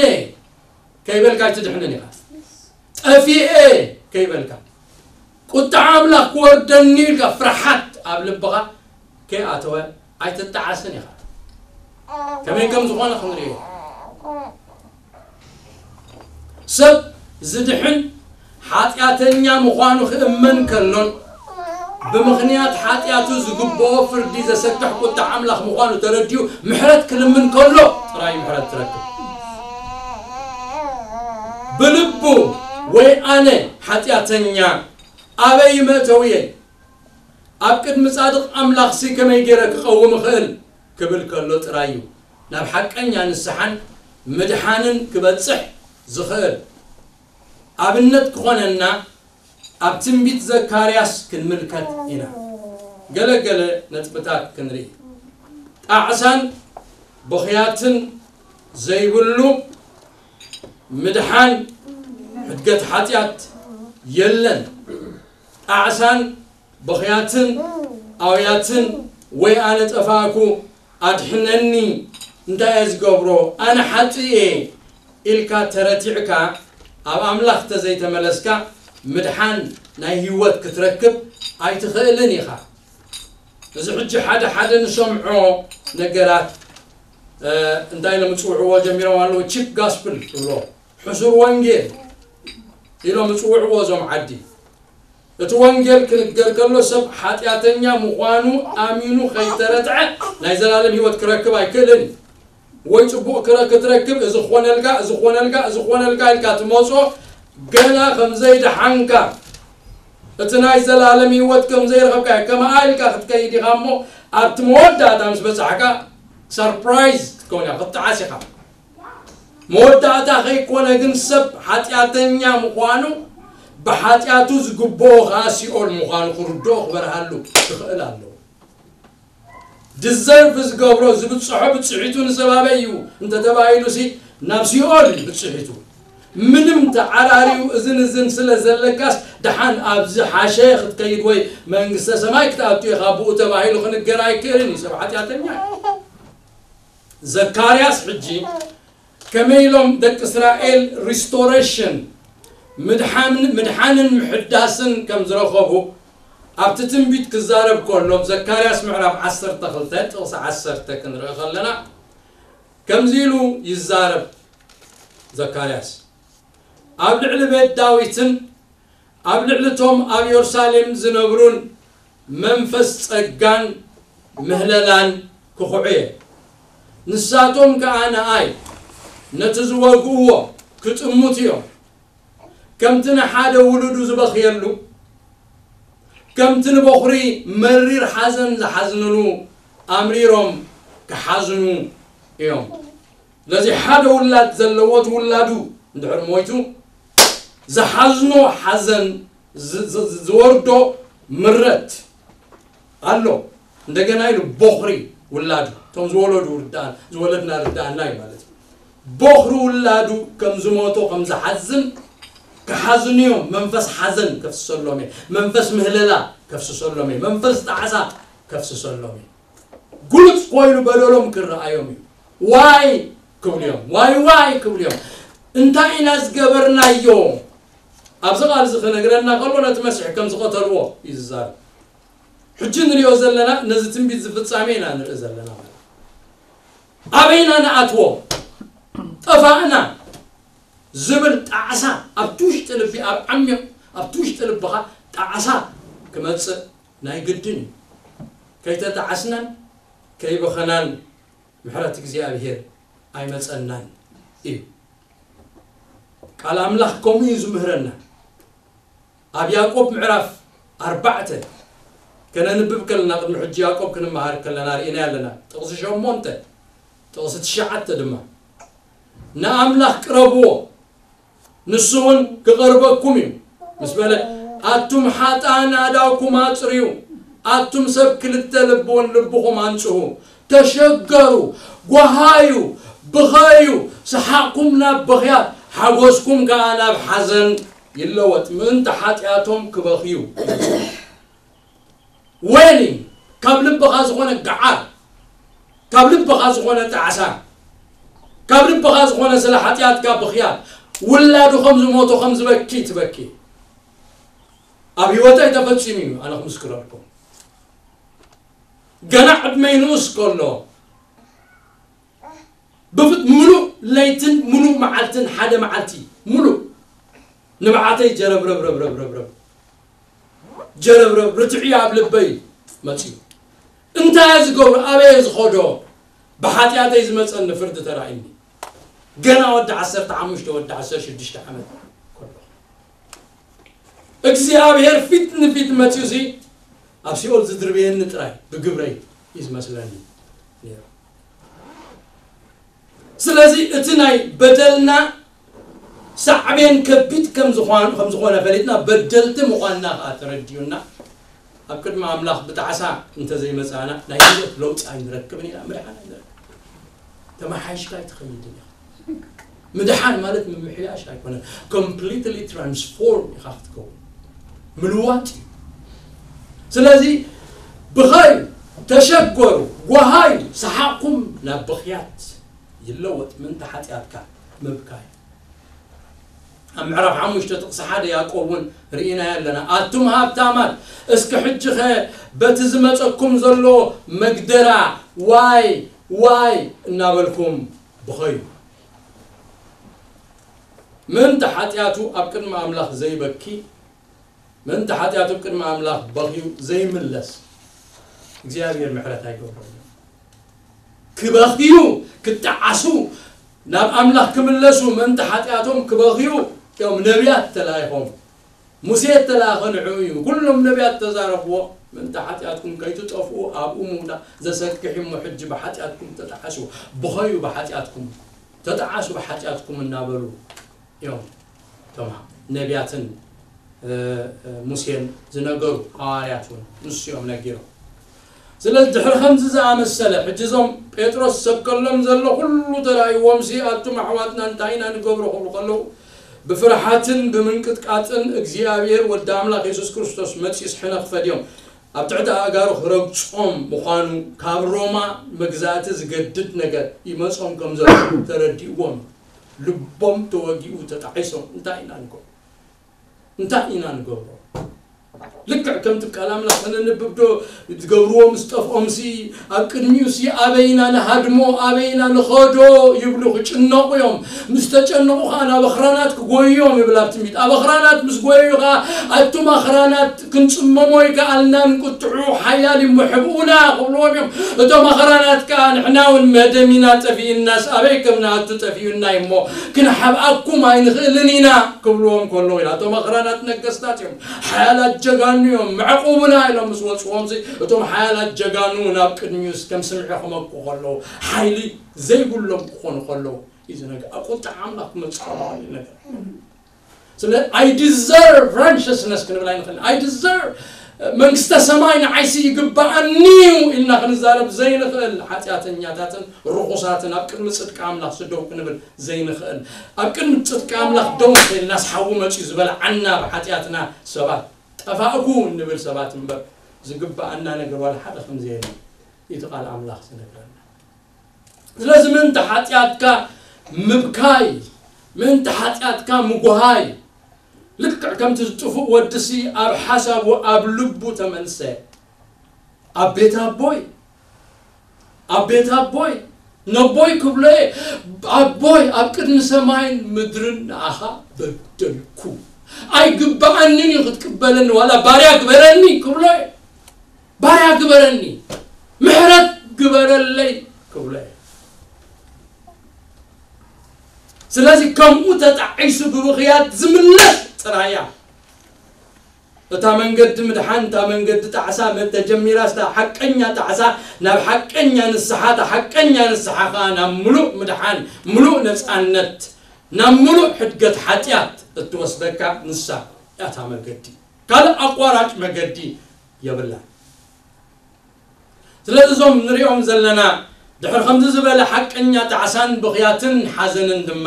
ከይበልካ ኣይትድሕንን ኢኻ። ጠፊኤ ከይበልካ፣ ቁጥዓ ኣምላኽ ክወርደኒ ኢልካ ፍርሓት ኣብ ልብኻ ከይኣተወ ኣይትጠዓስን ኢኻ። ከመይ ከም ዝኾነ ክንርእዮ። ሰብ ዝድሕን ሓጢኣተኛ ምዃኑ ክእመን ከሎን ብምኽንያት ሓጢኣቱ ዝግብኦ ፍርዲ ዘሰክሕ ቁጣ ኣምላኽ ምዃኑ ተረዲኡ ምሕረት ክልምን ከሎ ጥራይ ምሕረት ትረክብ። ብልቡ ወይ ኣነ ሓጢኣተኛ ኣበይ መእተውየ? ኣብ ቅድሚ ጻድቕ ኣምላኽሲ ከመይ ገይረ ክቐውም እኽእል? ክብል ከሎ ጥራይ እዩ ናብ ሓቀኛ ንስሓን ምድሓንን ክበጽሕ ዝኽእል። ኣብነት ክኾነና ኣብ ትንቢት ዘካርያስ ክንምልከት ኢና። ገለ ገለ ነጥብታት ክንርኢ። ጣዕሳን ብኽያትን ዘይብሉ ምድሓን ሕድገት ሓጢኣት የለን። ጣዕሳን በኽያትን ኣውያትን ወይ ኣነ ጠፋእኩ ኣድሕነኒ እንታይ እየ ዝገብሮ ኣነ ሓጥእ እየ ኢልካ ተረቲዕካ ኣብ ኣምላኽ ተዘይተመለስካ ምድሓን ናይ ህይወት ክትረክብ ኣይትኽእልን ኢኻ። እዚ ሕጂ ሓደ ሓደ ንሰምዖ ነገራት እንታይ ኢሎም ዝፅውዕዎ ጀሚሮም ኣለዉ። ቺፕ ጋስፕል ትብሎ ሕሱር ወንጌል ኢሎም ዝፅውዕዎ እዞም ዓዲ። እቲ ወንጌል ክንገር ከሎ ሰብ ሓጢኣተኛ ምዃኑ ኣሚኑ ከይተረትዐ ናይ ዘላለም ህይወት ክረክብ ኣይክእልን እዩ። ወይ ፅቡቕ ክረ ክትረክብ እዚ ኾነልካ እዚ ኾነልካ እዚ ኾነልካ ኢልካ ትመፆ ገና ከም ዘይደሓንካ እቲ ናይ ዘላለም ህይወት ከም ዘይረኸብካ ከመኣ ኢልካ ክትከይድ ኢኻ እሞ ኣብቲ መወዳእታ ምስ በፃሕካ ሰርፕራይዝ ክትከውን ኢኻ ክትጠዓስ ኢኻ። መወዳእታ ከይኮነ ግን ሰብ ሓጢኣተኛ ምዃኑ ብሓጢኣቱ ዝግብኦ ከዓ ሲኦል ምዃኑ ክርድኦ ክበርሃሉ ክኽእል ኣለዎ። ድዘርቭ ዝገብሮ ዝብፅሖ ብፅሒቱ ንሰብ ኣበይ እዩ እንተተባሂሉ ሲ ናብ ሲኦል እዩ ብፅሒቱ። ምንም ተዓራሪዩ እዝን እዝን ስለ ዘለካስ ደሓን ኣብዚ ሓሸ ክትከይድ ወይ መንግስተ ሰማይ ክትኣቱ ኢኻ ብኡ ተባሂሉ ክንገር ኣይክእልን እዩ ሰብ ሓጢኣተኛ እዩ። ዘካርያስ ሕጂ ከመይ ኢሎም ደቂ እስራኤል ሪስቶሬሽን ምድሓንን ምሕዳስን ከም ዝረኸቡ ኣብቲ ትንቢት ክዛረብ ከሎ ዘካርያስ ምዕራፍ ዓሰርተ ክልተ ጥቕሲ ዓሰርተ ክንርኢ ከለና ከምዚ ኢሉ ይዛረብ። ዘካርያስ ኣብ ልዕሊ ቤት ዳዊትን ኣብ ልዕሊ እቶም ኣብ የሩሳሌም ዝነብሩን መንፈስ ጸጋን ምህለላን ክኹዑ እየ። ንሳቶም ከኣ ንኣይ ነቲ ዝወግእዎ ክጥምቱ እዮም። ከምቲ ንሓደ ውሉዱ ዝበኽየሉ፣ ከምቲ ንበኹሪ መሪር ሓዘን ዝሓዝንሉ ኣምሪሮም ክሓዝኑ እዮም። ስለዚ ሓደ ውላድ ዘለዎ እቲ ውላዱ እንድሕር ሞይቱ ዝሓዝኖ ሓዘን ዝወርዶ ምረት ኣሎ። እንደገና ኢሉ ቦኽሪ ውላዱ እቶም ዝወለዱ ርዳእና ዝወለድና ርዳእና እዩ ማለት እዩ። ቦኽሪ ውላዱ ከም ዝሞቶ ከም ዝሓዝን ክሓዝኑ እዮም። መንፈስ ሓዘን ከፍስሰሎም እየ። መንፈስ ምህለላ ከፍስሰሎም እየ። መንፈስ ጣዕሳ ከፍስሰሎም እየ። ግሉጽ ኮይኑ በደሎም ክረኣዮም እዩ። ዋይ ክብሉ እዮም። ዋይ ዋይ ክብሉ እዮም። እንታይ ኢና ዝገበርናዮ? ኣብዚ ቃል እዚ ክነግረና ከሎ ነቲ መሲሕ ከም ዝቐተልዎ እዩ ዝዛረብ። ሕጂ ንሪኦ ዘለና ነዚ ትንቢት ዝፍጻሜ ኢና ንርኢ ዘለና ማለት ኣበይና ንኣትዎ ጠፋእና ዝብል ጣዕሳ ኣብቲ ውሽጢ ልቢ ኣብ ዓሚቕ ኣብቲ ውሽጢ ልብኻ ጣዕሳ ክመጽእ ናይ ግድን እዩ። ከይተጣዓስናን ከይበኸናን ምሕረት እግዚኣብሔር ኣይመጸናን እዩ። ቃል ኣምላኽ ከምኡ እዩ ዝምህረና። ኣብ ያዕቆብ ምዕራፍ ኣርባዕተ ከነንብብ ከለና ቅድሚ ሕጂ ያዕቆብ ክንመሃር ከለና ርኢና ኣለና። ጥቕሲ ሸሞንተ ጥቕሲ ትሽዓተ ድማ ንኣምላኽ ቅረብዎ ንሱ እውን ክቐርበኩም እዩ ምስ በለ ኣቱም ሓጣን ኣእዳውኩም ኣጽርዩ ኣቱም ሰብ ክልተ ልቢ እውን ልብኹም ኣንጽሁ ተሸገሩ ጓሃዩ ብኸዩ ሰሓቕኩም ናብ በኽያት ሓጎስኩም ከኣ ናብ ሓዘን ይለወጥ ምእንቲ ሓጢኣቶም ክበኽዩ ወይኒ ካብ ልብኻ ዝኾነ ገዓር ካብ ልብኻ ዝኾነ ጣዕሳ ካብ ልብኻ ዝኾነ ስለ ሓጢኣትካ ብኽያት ውላዱ ከም ዝሞቶ ከም ዝበኪ ትበኪ ኣብ ህይወተይ ተፈጺሙ እዩ ኣነ ክምስክረልኩም ገና ዕድመይ ንኡስ ከሎ ብፍት ምሉእ ለይትን ምሉእ መዓልትን ሓደ መዓልቲ ምሉእ ንብዓተይ ጀረብረብረብረብረብ ጀረብረብ ርትዕዮ ኣብ ልበይ መፅዩ እንታይ ዝገብሩ ኣበየ ዝኸዶ ብሓጢኣተይ ዝመፀኒ ፍርዲ ተራእዩኒ ገና ወዲ ዓሰርተ ሓሙሽተ ወዲ ዓሰርተ ሽዱሽተ ዓመት ከሎ እግዚኣብሔር ፊት ንፊት መፅዩ ሲ ኣብ ሲኦል ዝድርብየኒ ጥራይ ብግብረይ እዩ ዝመስለኒ ነይሩ ስለዚ እቲ ናይ በደልና ሳዕቤን ከቢድ ከም ዝኾነ ፈሊጥና በደልቲ ምዃንና ከዓ ተረዲኡና ኣብ ቅድሚ ኣምላኽ ብጣዕሳ እንተዘይመፃና ናይ ህይወት ለውጢ ኣይንረክብን ኢና ምድሓን ኣይንረክብ ተመሓይሽካ ኣይትኸይድን ኢኻ ምድሓን ማለት ምምሕያሽ ኣይኮነን። Completely transform ኢኻ ክትከውን፣ ምልዋጥ እዩ። ስለዚ ብኸዩ፣ ተሸገሩ፣ ጓሃዩ፣ ሰሓቕኩም ናብ ብኽያት ይለወጥ። ምንታ ሓጢኣትካ ምብካይ። ኣብ ምዕራፍ ሓሙሽተ ጥቕሲ ሓደ ያዕቆብ እውን ርኢናዮ ኣለና። ኣቱም ሃብታማት፣ እስኪ ሕጂ ኸ በቲ ዝመጸኩም ዘሎ መግደራ ዋይ ዋይ እናበልኩም ብኸዩ። ምእንቲ ሓጢኣቱ ኣብ ቅድሚ ኣምላኽ ዘይበኪ፣ ምእንቲ ሓጢኣቱ ኣብ ቅድሚ ኣምላኽ በኽዩ ዘይምለስ እግዚኣብሔር ምሕረት ኣይገብረሉ። ክበኽዩ፣ ክጠዓሱ፣ ናብ ኣምላኽ ክምለሱ፣ ምእንቲ ሓጢኣቶም ክበኽዩ እዮም ነቢያት ተላኢኾም። ሙሴ እተላእኸ ንዕኡ እዩ። ኩሎም ነቢያት ተዛረብዎ፣ ምእንቲ ሓጢኣትኩም ከይትጠፍኡ ኣብኡ ምውዳቕ ዘሰክሕ እሞ፣ ሕጂ ብሓጢኣትኩም ተጠዓሱ፣ ብኸዩ ብሓጢኣትኩም፣ ተጠዓሱ ብሓጢኣትኩም እናበሉ እዮም እቶም ነቢያትን፣ እ፣ እ፣ ሙሴን ዝነገሩ፣ ሃዋርያት እውን ንሱ እዮም ነጊሮም። ስለዚ ድሕሪ ከምዚ ዝኣመሰለ፣ ሕጂ እዞም ጴጥሮስ ዝሰብከሎም ዘሎ ኩሉ ተራእይዎምሲ፣ ኣቱም ኣሕዋትና እንታይ ኢና ንገብሮ ክብሉ ከለዉ፣ ብፍርሓትን ብምንቅጥቃጥን እግዚኣብሔር ወዲ ኣምላኽ የሱስ ክርስቶስ መጺኡ ስሕነ ክፈድዮም ኣብ ትሕቲ ኣእጋሩ ክረግጾም ምዃኑ፣ ካብ ሮማ መግዛእቲ ዝገድድ ነገር ይመጾም ከም ዘሎ ተረዲእዎም። ልቦም ተወጊኡ ተጣሒሶም። እንታይ ኢና ንገብሮ? እንታይ ኢና ንገብሮ? ልክዕ ከምቲ ቃል ኣምላኽ ከነንብብ ዶ፣ ዝገብርዎ ምስ ጠፍኦምሲ፣ ኣብ ቅድሚኡሲ ኣበይና ንሃድሞ፣ ኣበይና ንኸዶ ይብሉ ክጭነቑ እዮም። ምስ ተጨነቑ ኸኣ ናብ ኣኽራናት ክጎዩ እዮም ይብል ኣብ ትንቢት። ኣብ ኣኽራናት ምስ ጎዩ ኸኣ፣ ኣቱም ኣኽራናት ክንጽመሞ ኣይከኣልናን፣ ቁጥዑ ሓያል እዩ እሞ ሕብኡና ክብልዎም እዮም። እቶም ኣኽራናት ከኣ ንሕና እውን መደሚና ጠፊእናስ ኣበይ ከም ንኣቱ ጠፊኡና እዩ እሞ ክንሓብኣኩም ኣይንኽእልን ኢና ክብልዎም ከለዉ ኢና። እቶም ኣኽራናት ነገስታት እዮም፣ ሓያላት ጀጋኑ እዮም፣ መዕቁቡና ኢሎም ምስ ወፅዎም ሲ፣ እቶም ሓያላት ጀጋኑ ናብ ቅድሚኡ ከም ስምዒ ክመኩ ከለዉ፣ ሓይሊ ዘይብሎም ክኾኑ ከለዉ እዩ ዝነገር። ኣብ ቁጥዓ ኣምላኽ ክመፅእ ከሎ እዩ ነገር። ስለ I deserve righteousness ክንብል ኣይንኽእል። I deserve መንግስተ ሰማይ ንዓይሲ ይግባኣኒ እዩ ኢልና ክንዛረብ ዘይንኽእል ሓጢኣተኛታትን ርኹሳትን ኣብ ቅድሚ ጽድቂ ኣምላኽ ስደው ክንብል ዘይንኽእል። ኣብ ቅድሚ ጽድቂ ኣምላኽ ደው እንተኢልናስ ሓዊ መጺኡ ዝበልዓና ብሓጢኣትና ሰባት ጠፋእኩ እንብል ሰባት እምበር ዝግባኣና ነገር ዋላ ሓደ ከም ዘየለ እዩ እቲ ቃል ኣምላኽ ዝነግረና። ስለዚ ምእንቲ ሓጢኣትካ ምብካይ፣ ምእንቲ ሓጢኣትካ ምጉሃይ፣ ልክዕ ከምቲ ዝጥፉእ ወድሲ ኣብ ሓሳቡ ኣብ ልቡ ተመልሰ። ኣብ ቤት ኣቦይ፣ ኣብ ቤት ኣቦይ፣ ነቦይ ክብሎ እየ፣ ኣቦይ ኣብ ቅድሚ ሰማይን ምድርን ንኣኻ በደልኩ። ኣይግባኣንን እዩ ክትቅበለኒ፣ ዋላ ባርያ ግበረኒ ክብሎ እየ። ባርያ ግበረኒ፣ ምሕረት ግበረለይ ክብሎ እየ። ስለዚ ከምኡ ተጣዒሱ ብብኽያት ዝምለስ ጥራይ እያ። እታ መንገዲ ምድሓን፣ እታ መንገዲ ጣዕሳ መ-፣ ተጀሚራስ፣ እታ ሓቀኛ ጣዕሳ ናብ ሓቀኛ ንስሓ፣ እታ ሓቀኛ ንስሓ ኸኣ ናብ ምሉእ ምድሓን፣ ምሉእ ነጻነት፣ ናብ ምሉእ ሕድገት ሓጢኣት እትወስደካ ንሳ እያ እታ መገዲ። ካልእ ኣቋራጭ መገዲ የብላን። ስለዚ እዞም ንሪኦም ዘለና ድሕሪ ከምዚ ዝበለ ሓቀኛ ጣዕሳን ብኽያትን ሓዘንን ድማ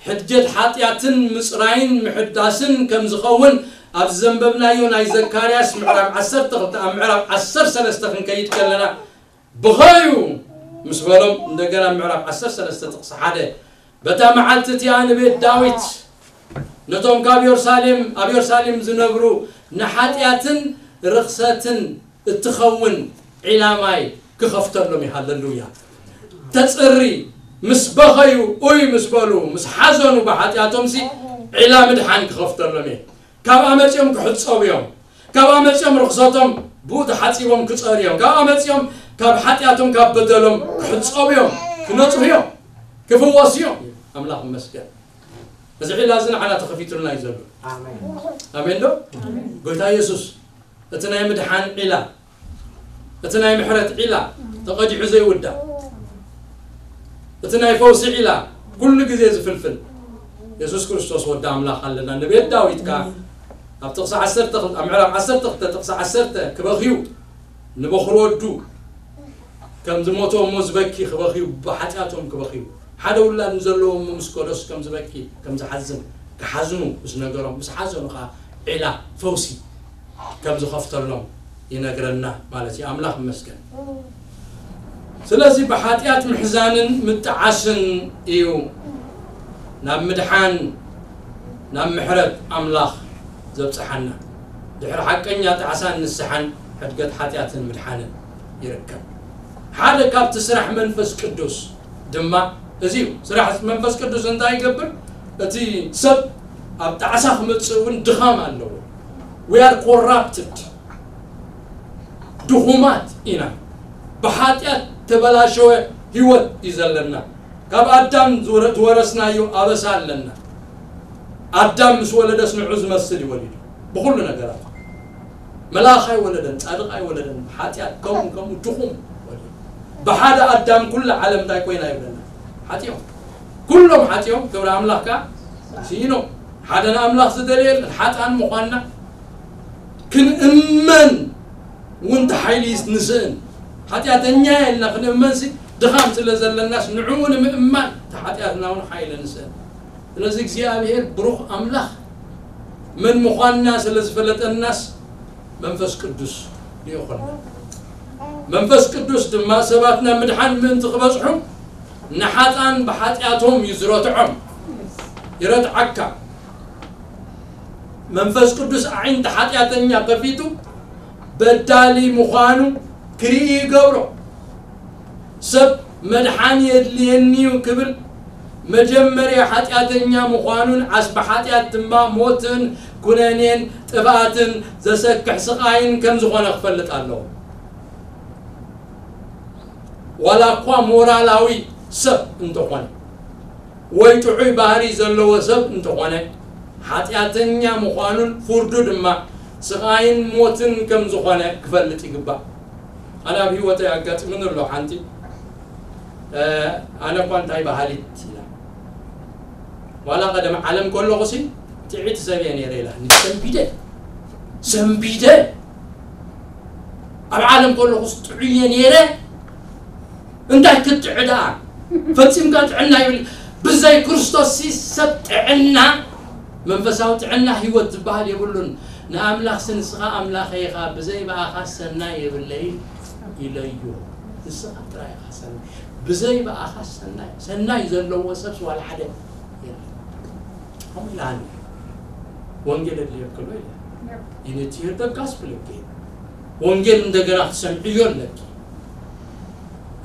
ሕድገት ሓጢኣትን ምጽራይን ምሕዳስን ከም ዝኸውን ኣብዚ ዘንበብናዮ ናይ ዘካርያስ ምዕራፍ ዓሰርተ ክልተ ኣብ ምዕራፍ ዓሰርተ ሰለስተ ክንከይድ ከለና ብኸዩ ምስ በሎም እንደገና ምዕራፍ ዓሰርተ ሰለስተ ጥቕሲ ሓደ በታ መዓልቲ እቲኣ ንቤት ዳዊት ነቶም ካብ የሩሳሌም፣ ኣብ የሩሳሌም ዝነብሩ ንሓጢኣትን ርኽሰትን እትኸውን ዒላ ማይ ክኸፍተሎም እዩ። ሃለሉያ። ተጽሪ ምስ በኸዩ ኡይ ምስ በሉ ምስ ሓዘኑ ብሓጢኣቶምሲ ዒላ ምድሓን ክኸፍተሎም እየ። ካብኣ መጺኦም ክሕጸቡ እዮም። ካብኣ መጺኦም ርኽሰቶም ብኡ ተሓጺቦም ክጸርዩ እዮም። ካብኣ መጺኦም ካብ ሓጢኣቶም ካብ በደሎም ክሕጸቡ እዮም። ክነጽሁ እዮም። ክፍወሱ እዮም። ኣምላኽ ይመስገን። እዚ ዒላ እዚ ንዓና ተኸፊቱልና እዩ ዘሎ። ኣሜን። ኣሜን ዶ? ኣሜን። ጎይታ የሱስ እቲ ናይ ምድሓን ዒላ፣ እቲ ናይ ምሕረት ዒላ ተቐዲሑ ዘይውዳእ፣ እቲ ናይ ፈውሲ ዒላ ኩሉ ግዜ ዝፍልፍል የሱስ ክርስቶስ ወዲ ኣምላኽ ኣለና። ንቤት ዳዊት ከኣ ኣብ ጥቕሲ ዓሰርተ ክልተ፣ ኣብ ምዕራፍ ዓሰርተ ክልተ ጥቕሲ ዓሰርተ ክበኽዩ ንበኹር ወዱ ከም ዝሞተ እሞ ዝበኪ ክበኽዩ ብሓጢኣቶም ክበኽዩ ሓደ ውላድ ንዘለዎም ምስ ከደስ ከም ዝበኪ፣ ከም ዝሓዝን፣ ክሓዝኑ ምስ ነገሮም፣ ምስ ሓዘኑ ከዓ ዒላ፣ ፈውሲ ከም ዝኸፍተሎም ይነግረና ማለት እዩ። ኣምላኽ ይመስገን። ስለዚ ብሓጢኣት ምሕዛንን ምጥዓስን እዩ ናብ ምድሓን፣ ናብ ምሕረት ኣምላኽ ዘብጽሓና። ድሕሪ ሓቀኛ ጣዕሳን ንስሓን ሕድገት ሓጢኣትን ምድሓንን ይርከብ። ሓደ ካብቲ ስራሕ መንፈስ ቅዱስ ድማ እዚ እዩ። ስራሕ መንፈስ ቅዱስ እንታይ ይገብር? እቲ ሰብ ኣብ ጣዕሳ ክመጽእ እውን ድኻም ኣለዎ። We are corrupted፣ ድኹማት ኢና። ብሓጢኣት ተበላሸወ ህይወት እዩ ዘለና። ካብ ኣዳም ዝወረ-፣ ዝወረስናዮ ኣበሳ ኣለና። ኣዳም ምስ ወለደስ ንዑ ዝመስል እዩ ወሊዱ። ብኹሉ ነገራት መልኣኽ ኣይወለደን፣ ጻድቕ ኣይወለደን። ሓጢኣት ከምኡ ከምኡ ድኹም ወሊዱ። ብሓደ ኣዳም ኩሉ ዓለም እንታይ ኮይና ይብለና? ሓጢኦም። ኩሎም ሓጢኦም፣ ክብሪ ኣምላኽ ከኣ ስኢኖም። ሓደ ንኣምላኽ ዝደልየ የለን። ሓጥኣን ምዃንና ክንእመን እውን ሓይሊ ንስእን። ሓጢኣተኛ የልና ክንእመንሲ ድኻም ስለ ዘለናስ ንዕኡ ንምእማን እቲ ሓጢኣትና እውን ሓይሊ ንስእን። ስለዚ እግዚኣብሔር ብሩኽ ኣምላኽ መን ምዃንና ስለ ዝፈለጠናስ መንፈስ ቅዱስ ልኢኾልና። መንፈስ ቅዱስ ድማ ሰባት ናብ ምድሓን ምእንቲ ክበጽሑ ንሓጥኣን ብሓጢኣቶም እዩ ዝረትዖም። ይረትዓካ። መንፈስ ቅዱስ ኣዒንቲ ሓጢኣተኛ ከፊቱ በዳሊ ምዃኑ ክርኢ ይገብሮ። ሰብ መድሓኒ የድልየኒ እዩ ክብል መጀመርያ ሓጢኣተኛ ምዃኑን ዓስቢ ሓጢኣት ድማ ሞትን ኩነኔን ጥፍኣትን ዘሰክሕ ስቓይን ከም ዝኾነ ክፈልጥ ኣለዎ። ዋላ እኳ ሞራላዊ ሰብ እንተኾነ ወይ ጥዑይ ባህሪ ዘለዎ ሰብ እንተኾነ ሓጢኣተኛ ምዃኑን ፍርዱ ድማ ስቓይን ሞትን ከም ዝኾነ ክፈልጥ ይግባእ። ኣነ ኣብ ህይወተይ ኣጋጥምኒ ኣሎ ሓንቲ፣ እ፣ ኣነ እኳ እንታይ በሃሊት ኢላ። ዋላ ቀደም ዓለም ከለኹሲ ጥዕይቲ ሰብ እየ ነይረ ኢላ። ሰንቢደ፣ ሰንቢደ። ኣብ ዓለም ከለኹስ ጥዑይ እየ ነይረ። እንታይ ክትጥዕ ደኣ? ፈጺምካ ጥዕና ይብል። ብዘይ ክርስቶስ ሲ ሰብ ጥዕና፣ መንፈሳዊ ጥዕና ህይወት ዝበሃል የብሉን። ንኣምላኽሲ ንስኻ ኣምላኸይ ኢኻ፣ ብዘይ ብኣኻ ሰናይ የብለይን ኢለዮ። ንስኻ ጥራይ ኢኻ ሰናይ። ብዘይ ብኣኻ ሰናይ፣ ሰናይ ዘለዎ ሰብስ ዋላ ሓደ የለን። ከምኡ ኢላኒ። ወንጌል ኣድልየክሎ ኢለ። You need to hear the gospel again። ወንጌል እንደገና ክትሰምዕዮ ኣለኪ።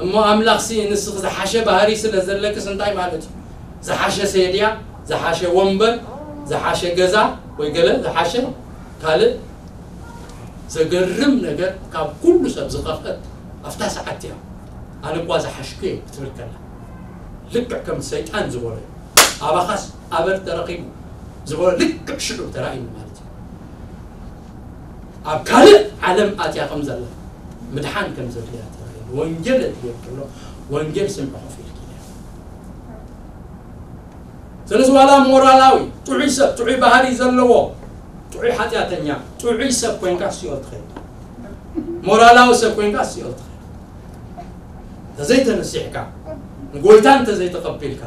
እሞ ኣምላኽሲ ንስኺ ዝሓሸ ባህሪ ስለ ዘለክስ እንታይ ማለት እዩ? ዝሓሸ ሴድያ፣ ዝሓሸ ወንበር፣ ዝሓሸ ገዛ ወይ ገለ ዝሓሸ ካልእ ዘገርም ነገር ካብ ኩሉ ሰብ ዝኸፍአት ኣብታ ሰዓት እያ። ኣነ እኳ ዝሓሽኩ እየ ክትብል ከላ ልክዕ ከም ሰይጣን ዝበሎ ኣባኻስ ኣበር ተረኺቡ ዝበሎ ልክዕ ሽዑ ተራእዩ ማለት እዩ። ኣብ ካልእ ዓለም ኣትያ ከም ዘላ ምድሓን ከም ዘድልያ ተራእዩ። ወንጌል ኣድልየኪ ኣሎ። ወንጌል ስምዒ ኮፍ ኢልኪ ኢለ። ስለዚ ዋላ ሞራላዊ ጥዑይ ሰብ፣ ጥዑይ ባህሪ ዘለዎ፣ ጥዑይ ሓጢኣተኛ፣ ጥዑይ ሰብ ኮይንካ ሲኦል ትኸይድ። ሞራላዊ ሰብ ኮይንካ ሲኦል ትኸይድ። እንተዘይተነሲሕካ፣ ንጎይታ እንተዘይተቐቢልካ፣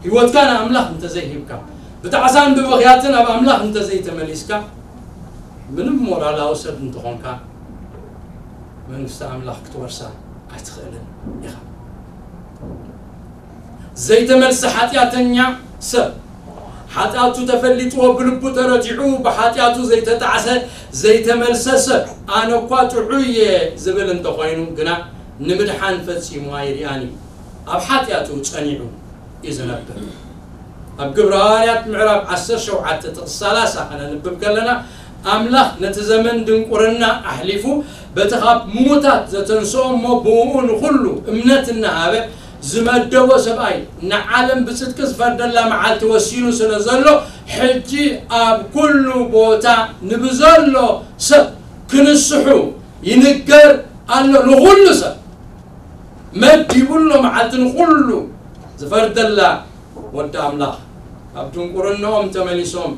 ህይወትካ ንኣምላኽ እንተዘይሂብካ፣ ብጣዕሳን ብብኽያትን ኣብ ኣምላኽ እንተዘይተመሊስካ፣ ምንም ሞራላዊ ሰብ እንተኾንካ፣ መንግስቲ ኣምላኽ ክትወርሳ ኣይትኽእልን ኢኻ። ዘይተመልሰ ሓጢኣተኛ ሰብ፣ ሓጢኣቱ ተፈሊጥዎ ብልቡ ተረቲዑ ብሓጢኣቱ ዘይተጣዕሰ ዘይተመልሰ ሰብ፣ ኣነ እኳ ጥዑይ እየ ዝብል እንተኾይኑ ግና ንምድሓን ፈጺሙ ኣይርኣን እዩ። ኣብ ሓጢኣቱ ጸኒዑ እዩ ዝነብር። ኣብ ግብረ ሃዋርያት ምዕራፍ ዓሰርተ ሸውዓተ ጥቕሲ ሰላሳ ከነንብብ ከለና፣ ኣምላኽ ነቲ ዘመን ድንቁርና ኣሕሊፉ በቲ ካብ ምዉታት ዘተንስኦ እሞ ብእኡ ንኹሉ እምነት እናሃበ ዝመደቦ ሰብኣይ ንዓለም ብጽድቂ ዝፈርደላ መዓልቲ ወሲኑ ስለ ዘሎ፣ ሕጂ ኣብ ኩሉ ቦታ ንብዘሎ ሰብ ክንስሑ ይንገር ኣሎ። ንኹሉ ሰብ መዲቡ ኣሎ መዓልቲ ንኹሉ ዝፈርደላ ወዲ ኣምላኽ። ካብ ድንቁርናኦም ተመሊሶም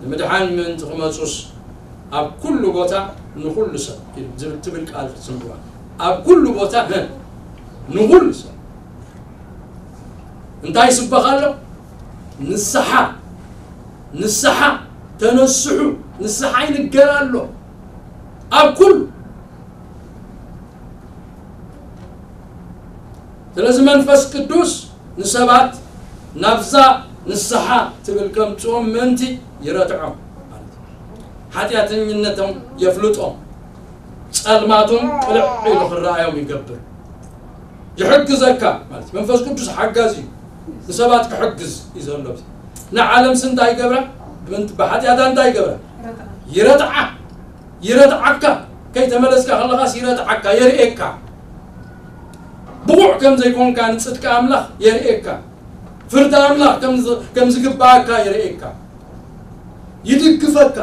ንምድሓን ምእንቲ ክመጹስ ኣብ ኩሉ ቦታ ንኹሉ ሰብ ዝብል ትብል ቃል ክትስምዕዋ። ኣብ ኩሉ ቦታ፣ ህ፣ ንኹሉ ሰብ። እንታይ ይስበኽ ኣሎ? ንስሓ፣ ንስሓ፣ ተነስሑ፣ ንስሓ ይንገር ኣሎ ኣብ ኩሉ። ስለዚ መንፈስ ቅዱስ ንሰባት ናብዛ ንስሓ ትብል ከምጽኦም ምእንቲ ይረትዖም ማለት እዩ። ሓጢኣተኝነቶም የፍልጦም፣ ጸልማቶም ቅልዕ ኢሉ ክረኣዮም ይገብር። ይሕግዘካ ማለት እዩ። መንፈስ ቅዱስ ሓጋዚ እዩ። ንሰባት ክሕግዝ እዩ ዘሎ። ንዓለምሲ እንታይ ይገብራ? ብሓጢኣታ እንታይ ይገብራ? ይረትዓ። ይረትዓካ። ከይተመለስካ ከለኻስ ይረትዓካ፣ የርእየካ። ብቑዕ ከም ዘይኮንካ ንጽድቂ ኣምላኽ የርእየካ። ፍርዲ ኣምላኽ ከም ዝ-፣ ከም ዝግባኣካ የርእየካ። ይድግፈካ።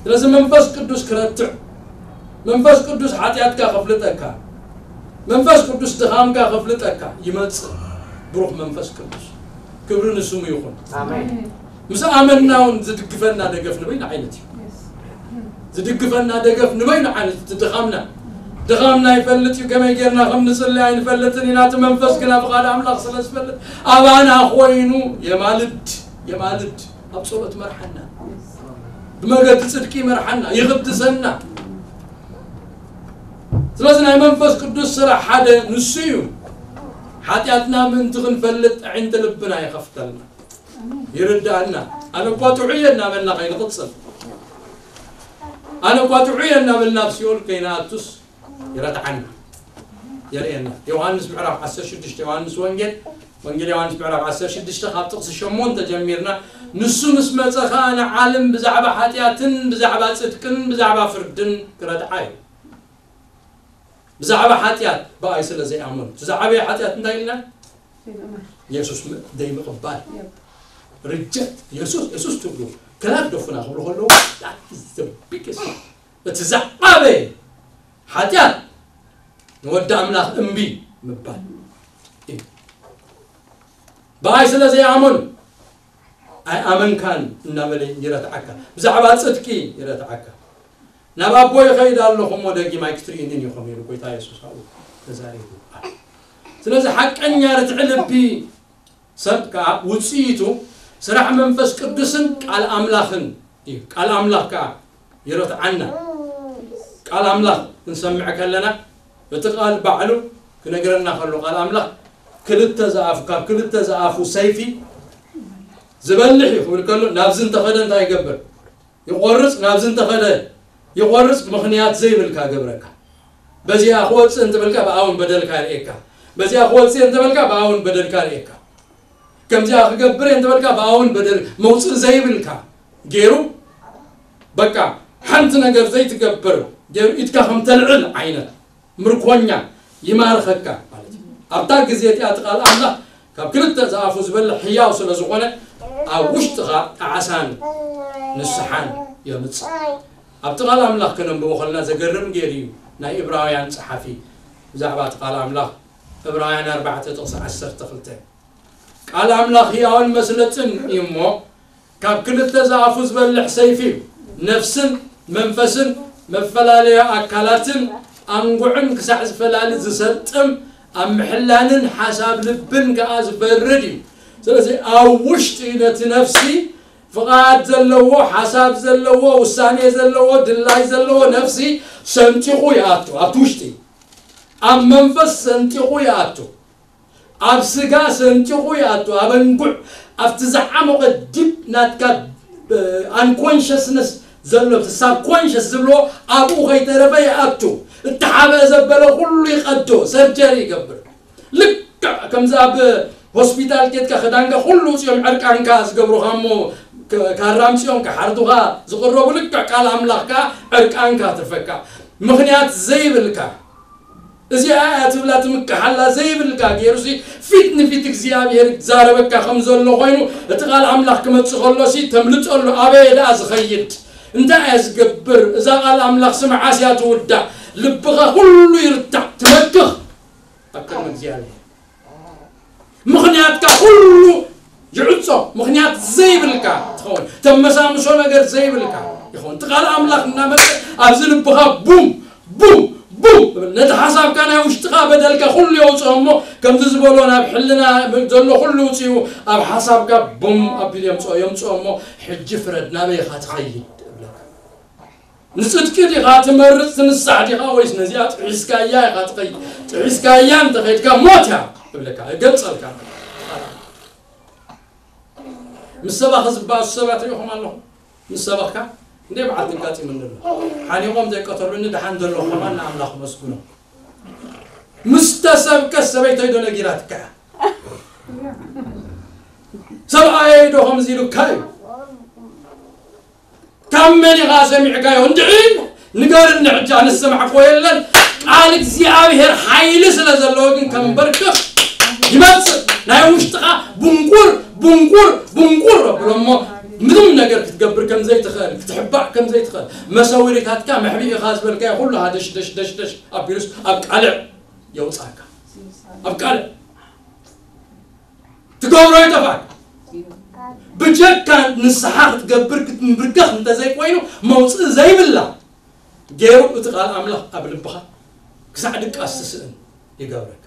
ስለዚ መንፈስ ቅዱስ ክረትዕ፣ መንፈስ ቅዱስ ሓጢኣትካ ከፍልጠካ፣ መንፈስ ቅዱስ ድኻምካ ከፍልጠካ ይመጽእ። ብሩኽ መንፈስ ቅዱስ፣ ክብሪ ንስሙ ይኹን። ኣሜን። ምስ ኣመንና እውን ዝድግፈና ደገፍ ንበይኑ ዓይነት እዩ። ዝድግፈና ደገፍ ንበይኑ ዓይነት፣ እቲ ድኻምና፣ ድኻምና ይፈልጥ እዩ። ከመይ ጌርና ከም ንጽሊ ኣይንፈልጥን ኢና። እቲ መንፈስ ግና ብቓል ኣምላኽ ስለ ዝፈልጥ ኣባና ኮይኑ የማልድ፣ የማልድ፣ ኣብ ጸሎት መርሓና፣ ብመገዲ ጽድቂ መርሓና፣ ይቕድሰና። ስለዚ ናይ መንፈስ ቅዱስ ስራሕ ሓደ ንሱ እዩ። ሓጢኣትና ምእንቲ ክንፈልጥ ኣዒንቲ ልብና ይኸፍተልና፣ ይርዳእና። ኣነ እኳ ጥዑይ እየ እናበልና ከይንቕጽል፣ ኣነ እኳ ጥዑይ እየ እናበልና ኣብ ሲኦል ከይንኣቱስ ይረትዓና፣ የርእየና። ዮሃንስ ምዕራፍ ዓሰርተ ሽዱሽተ፣ ዮሃንስ ወንጌል፣ ወንጌል ዮሃንስ ምዕራፍ ዓሰርተ ሽዱሽተ ካብ ጥቕሲ ሸሞንተ ጀሚርና፣ ንሱ ምስ መጸ ኸኣ ንዓለም ብዛዕባ ሓጢኣትን ብዛዕባ ጽድቅን ብዛዕባ ፍርድን ክረትዓ እዩ። ብዛዕባ ሓጢኣት ብኣይ ስለ ዘይኣመኑ። እቲ ዝዓበየ ሓጢኣት እንታይ ኢልና? የሱስ ም-፣ ዘይምቕባል። ሪጀክት። የሱስ፣ የሱስ ትብሉ፣ ከናት ደፉና ክብሉ ከለዉ፣ that is the biggest፣ እቲ ዝዓበየ ሓጢኣት ንወዲ ኣምላኽ እምቢ ምባል እዩ። ብኣይ ስለ ዘይኣመኑ፣ ኣይኣመንካን እናበለ ይረትዓካ። ብዛዕባ ጽድቂ ይረትዓካ። ናብ ኣቦ ይኸይድ ኣለኹ እሞ ደጊም ኣይክትርእዩንን ኢኹም ኢሉ ጎይታ የሱስ ኣብኡ ተዛሪቡ። ስለዚ ሓቀኛ ርትዒ ልቢ ሰብ ከኣ ውጽኢቱ ስራሕ መንፈስ ቅዱስን ቃል ኣምላኽን እዩ። ቃል ኣምላኽ ከኣ ይረትዓና። ቃል ኣምላኽ ክንሰምዕ ከለና፣ እቲ ቃል ባዕሉ ክነግረና ከሎ፣ ቃል ኣምላኽ ክልተ ዝኣፉ፣ ካብ ክልተ ዝኣፉ ሰይፊ ዝበልሕ እዩ ክብል ከሎ፣ ናብዚ እንተኸደ እንታይ ይገብር? ይቖርጽ። ናብዚ እንተኸደ ይቖርጽ፣ ምኽንያት ዘይብልካ ገብረካ። በዚኣ ክወጽእ እንተበልካ ብኣውን በደልካ የርእየካ። በዚኣ ክወጽእ እንተበልካ ብኣውን በደልካ የርእየካ። ከምዚኣ ክገብር እየ እንተበልካ ብኣውን በደል መውጽእ ዘይብልካ ገይሩ፣ በቃ ሓንቲ ነገር ዘይትገብር ገይሩ ኢድካ ከም ተልዕል ዓይነት ምርኮኛ ይማርኸካ ማለት እዩ። ኣብታ ግዜ እቲኣ እቲ ቃል ኣምላኽ ካብ ክልተ ዝኣፉ ዝበልሕ ህያው ስለ ዝኾነ ኣብ ውሽጥኻ ጣዕሳን ንስሓን የምጽእ። ኣብቲ ቃል ኣምላኽ ከነንብቦ ከለና ዘገርም ገይሩ እዩ ናይ ዕብራውያን ጸሓፊ ብዛዕባ እቲ ቃል ኣምላኽ ዕብራውያን ኣርባዕተ ጥቕሲ ዓሰርተ ክልተ። ቃል ኣምላኽ ህያውን መስለጥን እዩ እሞ፣ ካብ ክልተ ዝኣፉ ዝበልሕ ሰይፊ እዩ፣ ነፍስን መንፈስን መፈላለያ ኣካላትን ኣንጉዕን ክሳዕ ዝፈላሊ ዝሰጥም፣ ኣብ ምሕላንን ሓሳብ ልብን ከኣ ዝፈርድ እዩ። ስለዚ ኣብ ውሽጢ ነቲ ነፍሲ ፍቓድ ዘለዎ፣ ሓሳብ ዘለዎ፣ ውሳኔ ዘለዎ፣ ድላይ ዘለዎ ነፍሲ ሰንጢቑ ይኣቱ። ኣብቲ ውሽጢ ኣብ መንፈስ ሰንጢቑ ይኣቱ። ኣብ ስጋ ሰንጢቑ ይኣቱ። ኣብ ኣንጉዕ፣ ኣብቲ ዝዓሞቐ ዲፕ ናትካ፣ እ፣ ኣንኮንሸስነስ ዘሎ፣ እቲ ሳብኮንሸስ ዝብሎ ኣብኡ ከይተረፈ ይኣቱ። እተሓብአ ዘበለ ኩሉ ይቐዶ፣ ሰርጀሪ ይገብር። ልክዕ ከምዚ ኣብ ሆስፒታል ኬድካ ክዳንካ ኩሉ ውፅኦም ዕርቃንካ ዝገብሩኻ እሞ፣ ክ-፣ ካራ ኣምፅኦም ክሓርዱኻ ዝቕረቡ፣ ልክዕ ቃል ኣምላኽ ከዓ ዕርቃንካ ትርፈካ። ምኽንያት ዘይብልካ፣ እዚኣ እያ ትብላ ትምክሓላ ዘይብልካ ገይሩሲ፣ ፊት ንፊት እግዚኣብሔር ይዛረበካ ከም ዘሎ ኮይኑ፣ እቲ ቃል ኣምላኽ ክመጽእ ከሎሲ ተምልጠሉ። ኣበየ ደኣ ዝኸይድ? እንታይ እያ ዝገብር? እዛ ቃል ኣምላኽሲ መዓስ እያ ትውዳእ? ልብኻ ኩሉ ይርታዕ፣ ትመክኽ ኣብ ቅድሚ እግዚኣብሔር። ምኽንያትካ ኩሉ ይዕጾ። ምኽንያት ዘይብልካ ትኸውን። ተመሳምሶ ነገር ዘይብልካ ይኸውን። እቲ ቃል ኣምላኽ እናመጸ ኣብዚ ልብኻ ቡም፣ ቡም፣ ነቲ ሓሳብካ ናይ ውሽጥኻ በደልካ ኩሉ የውፅኦ እሞ ከምዚ ዝበሎ ናብ ሕልና ዘሎ ኩሉ ውፅኡ ኣብ ሓሳብካ ቡም ኣቢሉ የምፅኦ የምፅኦ እሞ ሕጂ ፍረድ ናበይ ኢኻ ትኸይድ እብለካ። ንፅድቂ ዲኻ ትመርፅ ትንሳሕ ዲኻ ወይስ ነዚኣ ጥሒስካያ ኢኻ ትኸይድ? ጥሒስካያ እንተኸይድካ ሞት እያ እብለካ እገልፀልካ። ምስ ሰባኺ ዝበኣሱ ሰባት ሪኢኹም ኣለኹም? ምስ ሰባኽካ እንደ በዓል ትጋጢሙኒ ኣሎ። ሓኒቖም ዘይቀተሉኒ ደሓን ዘለኹ ከማን ንኣምላኽ መስግኖ። ምስ ተሰብከ ሰበይተይ ዶ ነጊራትካ እያ? ሰብኣየይ ዶ ከምዚ ኢሉካ እዩ? ካብ መን ኢኻ ሰሚዕካዮ? እንድዒ ንገርኒ ሕጂ ኣነስ ዝሰማዕክዎ የለን። ቃል እግዚኣብሔር ሓይሊ ስለ ዘለዎ ግን ከንበርክኽ ይመጽእ። ናይ ውሽጥኻ ቡንቁር ቡንቁር ቡንቁር ኣብሎ እሞ ምንም ነገር ክትገብር ከም ዘይትኽእል ክትሕባእ ከም ዘይትኽእል መሰውሪታትካ መሕቢእኻ ዝበልካዮ ኩሉ ሃደሽ ደሽ ደሽ ደሽ ኣቢሉስ ኣብ ቃልዕ የውፅኣካ። ኣብ ቃልዕ ትገብሮ ይጠፋል። ብጀካ ንስሓ ክትገብር ክትንብርከኽ እንተዘይኮይኑ መውፅኢ ዘይብላ ገይሩ እቲ ቃል ኣምላኽ ኣብ ልብኻ ክሳዕ ድቃስ ትስእን ይገብረካ።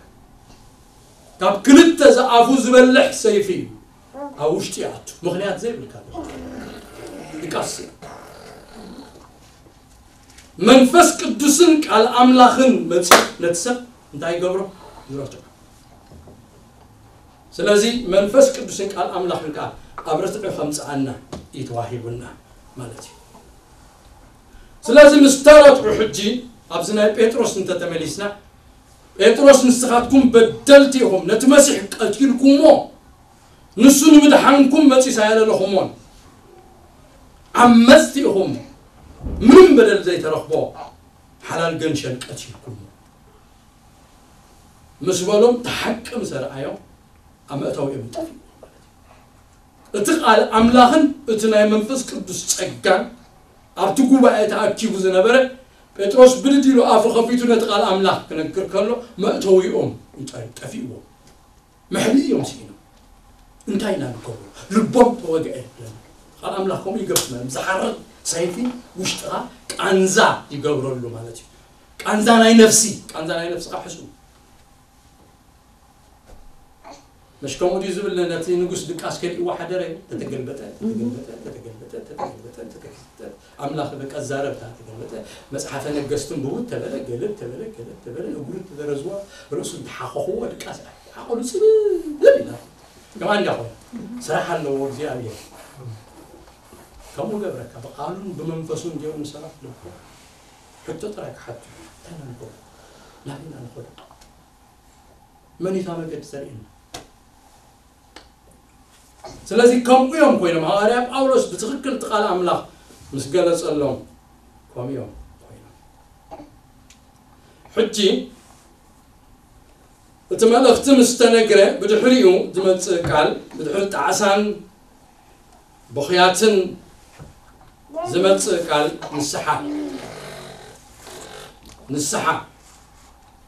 ካብ ክልተ ዝኣፉ ዝበልሕ ሰይፊ እዩ ኣብ ውሽጢ ይኣቱ። ምኽንያት ዘይብልካ ድቃስ እዩ። መንፈስ ቅዱስን ቃል ኣምላኽን መፂኡ ነቲ ሰብ እንታይ ይገብሮ? ይረትዖ። ስለዚ መንፈስ ቅዱስን ቃል ኣምላኽን ከዓ ኣብ ርትዒ ከምፅኣና እዩ ተዋሂቡና ማለት እዩ። ስለዚ ምስ ተረትዑ ሕጂ ኣብዚ ናይ ጴጥሮስ እንተተመሊስና ጴጥሮስ ንስኻትኩም በደልቲ ኢኹም፣ ነቲ መሲሕ ቀቲልኩሞ፣ ንሱ ንምድሓንኩም መፂስ ኣየለለኹሞን። ዓመፅቲ ኢኹም፣ ምንም በደል ዘይተረኽቦ ሓላል ገንሸል ቀቲልኩሞ። ምስ በሎም ተሓቂ ምስ ኣርኣዮም ኣብ መእተዊኦም ጠፊኡ። እቲ ቃል ኣምላኽን እቲ ናይ መንፈስ ቅዱስ ጸጋን ኣብቲ ጉባኤ ተኣኪቡ ዝነበረ ጴጥሮስ ብድድ ኢሉ ኣፉ ከፊቱ ነቲ ቃል ኣምላኽ ክነግር ከሎ መእተዊኦም ይጠ- ጠፊእዎም። መሕብኢ እዮም ስኢኖም። እንታይ ኢና ንገብሮ? ልቦም ተወግዐ። ቃል ኣምላኽ ከምኡ ይገብር ማለት ዝሓርቕ ሰይፊ ውሽጥኻ ቃንዛ ይገብረሉ ማለት እዩ። ቃንዛ ናይ ነፍሲ ቃንዛ ናይ ነፍስኻ ሕስቡ። መሽ ከምኡ ድዩ ዝብል ነቲ ንጉስ ድቃስ ከሊእዎ ሓደረ። ተተገልበጠ ተተገልበጠ ተተገልበጠ ተተገልበጠ ተተገልበጠ ኣምላኽ በቃ ዛረብታ ተገልበጠ። መጽሓፈ ነገስትን ብውት ተበለ ገለብ ተበለ ገለብ ተበለ እግሩ ተደረዝዋ ርእሱ እንተሓኸኽዎ ድቃስ ዓቐሉ ጽብብ ኢላ። ከማን እንዲያ ኾነ ስራሕ ኣለዎ እግዚኣብሔር። ከምኡ ገብረካ ብቃሉን ብመንፈሱን ገይሩ ንሰባት ልቡ ሕቶ ጥራይ ክሓቱ። እንታይ ኢና ንገብሮ? ናበይ ኢና ንኸዶ? መን እዩ እታ መገዲ ዘርእየና? ስለዚ ከምኡ እዮም ኮይኖም ሃዋርያ ጳውሎስ ብትኽክል እቲ ቃል ኣምላኽ ምስ ገለጸሎም ከምኡ እዮም ኮይኖም። ሕጂ እቲ መልእኽቲ ምስ ተነግረ ብድሕሪኡ ዝመጽእ ቃል ብድሕሪ ጣዕሳን ብኽያትን ዝመጽእ ቃል ንስሓ ንስሓ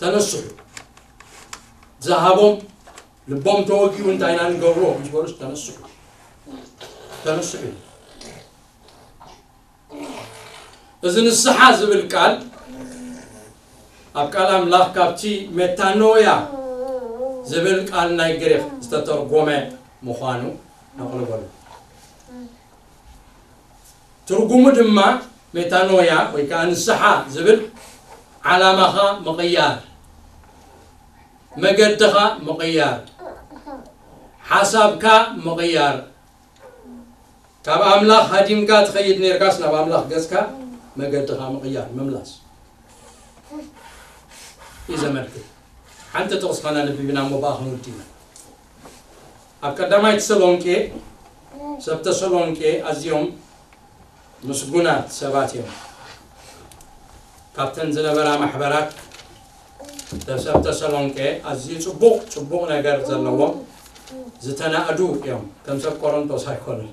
ተነስሑ ዝሃቦም ልቦም ተወጊኡ እንታይ ኢና ንገብሮ ምስ በሉስ ተነስሑ ተነስሑ እዚ ንስሓ ዝብል ቃል ኣብ ቃል ኣምላኽ ካብቲ ሜታኖያ ዝብል ቃል ናይ ግሪኽ ዝተተርጎመ ምዃኑ ነቕልበሉ። ትርጉሙ ድማ ሜታኖያ ወይ ከዓ ንስሓ ዝብል ዓላማኻ ምቕያር፣ መገድኻ ምቕያር፣ ሓሳብካ ምቕያር፣ ካብ ኣምላኽ ሃዲምካ ትኸይድ ነርካስ ናብ ኣምላኽ ገጽካ መገድኻ ምቕያር ምምላስ እዩ ዘመልክት። ሓንቲ ጥቕስ ኸና ነቢብና እሞ ብኣ ክንውዲ ኢና። ኣብ ቀዳማይ ተሰሎንቄ ሰብ ተሰሎንቄ ኣዝዮም ምስጉናት ሰባት እዮም። ካብተን ዝነበራ ማሕበራት ሰብ ተሰሎንቄ ኣዝዩ ጽቡቕ ጽቡቕ ነገር ዘለዎም ዝተናእዱ እዮም። ከም ሰብ ቆሮንቶስ ኣይኮኑን።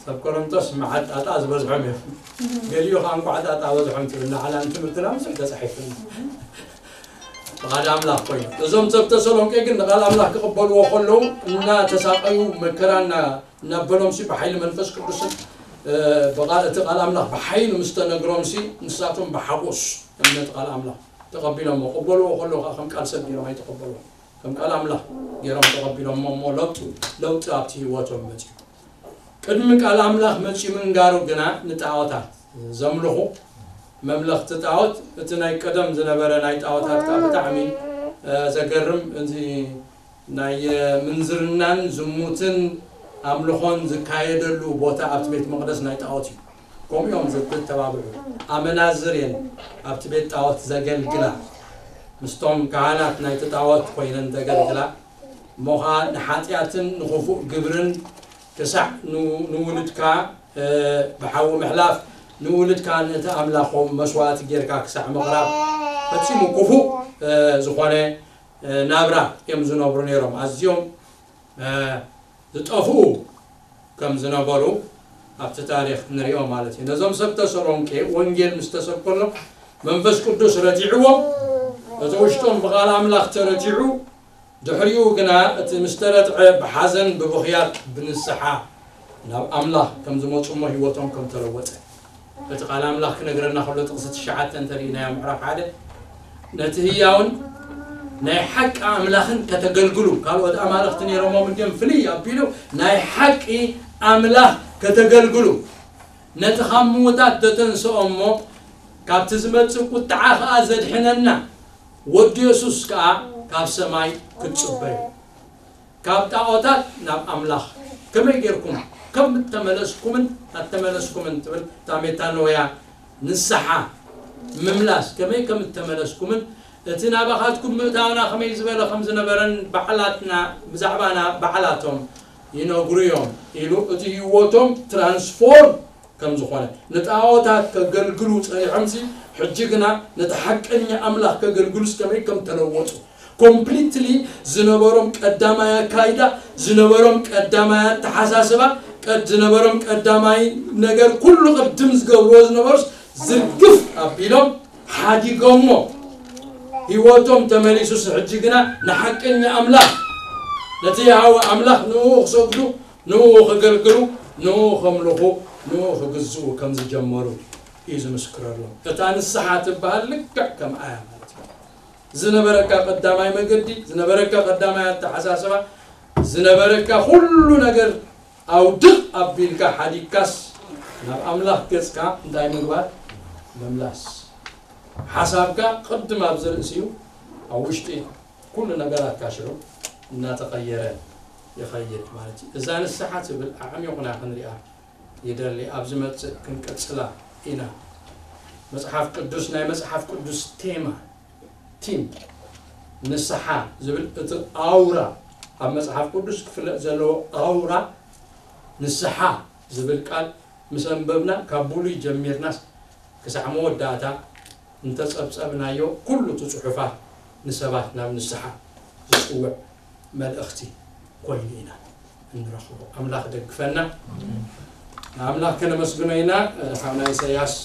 ሰብ ቆሮንቶስ መዓጣጣ ዝበዝሖም እዮም። ገሊኡ ከዓ እንቋዕ ጣጣ በዝሖም ትብል ንዓላ ንትምህርትና ብዙሕ ተጻሒፉ ብቓል ኣምላኽ ኮይኑ እዞም ሰብ ተሰሎንቄ ግን ንቓል ኣምላኽ ክቕበልዎ ከለዉ እናተሳቀዩ መከራ እናበሎም ሲ ብሓይሊ መንፈስ ቅዱስን እቲ ቃል ኣምላኽ ብሓይሊ ምስ ተነግሮም ሲ ንሳቶም ብሓጎስ እምነት ቃል ኣምላኽ ተቐቢሎሞ። ቅበልዎ ከሎ ከዓ ከም ቃል ሰብ ገይሮም ኣይተቐበልዎ። ከም ቃል ኣምላኽ ገይሮም ተቐቢሎሞ እሞ ለውጡ ለውጢ ኣብቲ ህይወቶም መፅኡ። ቅድሚ ቃል ኣምላኽ መፅኡ ምንጋሩ ግና ንጣዖታት ዘምልኹ መምለኽቲ ጣዖት፣ እቲ ናይ ቀደም ዝነበረ ናይ ጣዖታት ከዓ ብጣዕሚ ዘገርም፣ እዚ ናይ ምንዝርናን ዝሙትን ኣምልኾን ዝካየደሉ ቦታ ኣብቲ ቤት መቕደስ ናይ ጣዖት እዩ። ከምኡ እዮም ዘተባብዑ። ኣመናዝር እየን ኣብቲ ቤት ጣዖት ዘገልግላ፣ ምስቶም ካህናት ናይቲ ጣዖት ኮይነን ዘገልግላ እሞ ኸዓ ንሓጢኣትን ንኽፉእ ግብርን ክሳዕ ንውልድካ ብሓዊ ምሕላፍ፣ ንውልድካ ነቲ ኣምላኾም መስዋእቲ ጌርካ ክሳዕ ምቕራብ ፈጺሙ ክፉእ ዝኾነ ናብራ እዮም ዝነብሩ ነይሮም። ኣዝዮም ዝጠፍኡ ከም ዝነበሩ ኣብቲ ታሪኽ ንሪኦ ማለት እዩ። ነዞም ሰብ ተሰሎንቄ ወንጌል ምስ ተሰብከሎም መንፈስ ቅዱስ ረቲዕዎም፣ እቲ ውሽጦም ብቓል ኣምላኽ ተረቲዑ፣ ድሕሪኡ ግና እቲ ምስ ተረትዐ ብሓዘን ብብኽያት ብንስሓ ናብ ኣምላኽ ከም ዝመፁ እሞ ህይወቶም ከም ተለወጠ እቲ ቃል ኣምላኽ ክነግረና ከሎ ጥቕሲ ትሽዓተ እንተርኢናዮ ምዕራፍ ሓደ ነቲ ህያውን ናይ ሓቂ ኣምላኽን ከተገልግሉ ካልኦት ኣማልኽቲ ነይሮሞም እንዲም ፍልይ ኣቢሉ ናይ ሓቂ ኣምላኽ ከተገልግሉ ነቲ ካብ ምዉታት ዘተንስኦ እሞ ካብቲ ዝመጽእ ቁጥዓ ከኣ ዘድሕነና ወዲ የሱስ ከኣ ካብ ሰማይ ክትጽበዩ ካብ ጣዖታት ናብ ኣምላኽ ከመይ ጌርኩም ከም እተመለስኩምን ኣተመለስኩምን ትብል እታ ሜታኖያ ንስሓ ምምላስ ከመይ ከም እተመለስኩምን እቲ ናባኻትኩም ምእታውና ከመይ ዝበለ ከም ዝነበረን ባዕላትና ብዛዕባና ባዕላቶም ይነግሩ እዮም ኢሉ እቲ ህይወቶም ትራንስፎርም ከም ዝኾነ ንጣዖታት ከገልግሉ ጸኒሖምሲ ሕጂ ግና ነቲ ሓቀኛ ኣምላኽ ከገልግሉስ ከመይ ከም ተለወጡ ኮምፕሊትሊ ዝነበሮም ቀዳማይ ኣካይዳ ዝነበሮም ቀዳማይ ኣተሓሳስባ ዝነበሮም ቀዳማይ ነገር ኩሉ ቅድም ዝገብርዎ ዝነበሩስ ዝርግፍ ኣቢሎም ሓዲጎሞ ህይወቶም ተመሊሱስ ሕጂ ግና ንሓቀኛ ኣምላኽ ነቲ የሃወ ኣምላኽ ንኡ ክሰግዱ ንኡ ከገልግሉ ንኡ ከምልኹ ንኡ ክግዝኡ ከም ዝጀመሩ እዩ ዝምስክረሎም እታ ንስሓ ትበሃል ልክዕ ከምኣ እያ ማለት እዩ ዝነበረካ ቀዳማይ መገዲ ዝነበረካ ቀዳማይ ኣተሓሳስባ ዝነበረካ ኩሉ ነገር ኣውድቕ ኣቢልካ ሓዲግካስ ናብ ኣምላኽ ገጽካ እንታይ ምግባር ምምላስ ሓሳብካ ቅድም ኣብዚ ርእሲ እዩ ኣብ ውሽጢ ኩሉ ነገራትካ ሽዑ እናተቐየረ ይኸይድ ማለት እዩ እዛ ንስሓ ትብል ኣዕሚቑና ክንሪኣ ይደሊ ኣብ ዝመጽእ ክንቅጽላ ኢና መጽሓፍ ቅዱስ ናይ መጽሓፍ ቅዱስ ቴማ ቲም ንስሓ ዝብል እቲ ኣውራ ኣብ መጽሓፍ ቅዱስ ክፍለጥ ዘለዎ ኣውራ ንስሓ ዝብል ቃል ምስ ኣንበብና ካብ ብሉይ ጀሚርናስ ክሳዕ መወዳእታ እንተጸብጸብናዮ ኩሉ እቲ ጽሑፋት ንሰባት ናብ ንስሓ ዝጽውዕ መልእኽቲ ኮይኑ ኢና እንረኽቦ ኣምላኽ ደግፈና ንኣምላኽ ከነመስግኖ ኢና ሓውና ኢሳያስ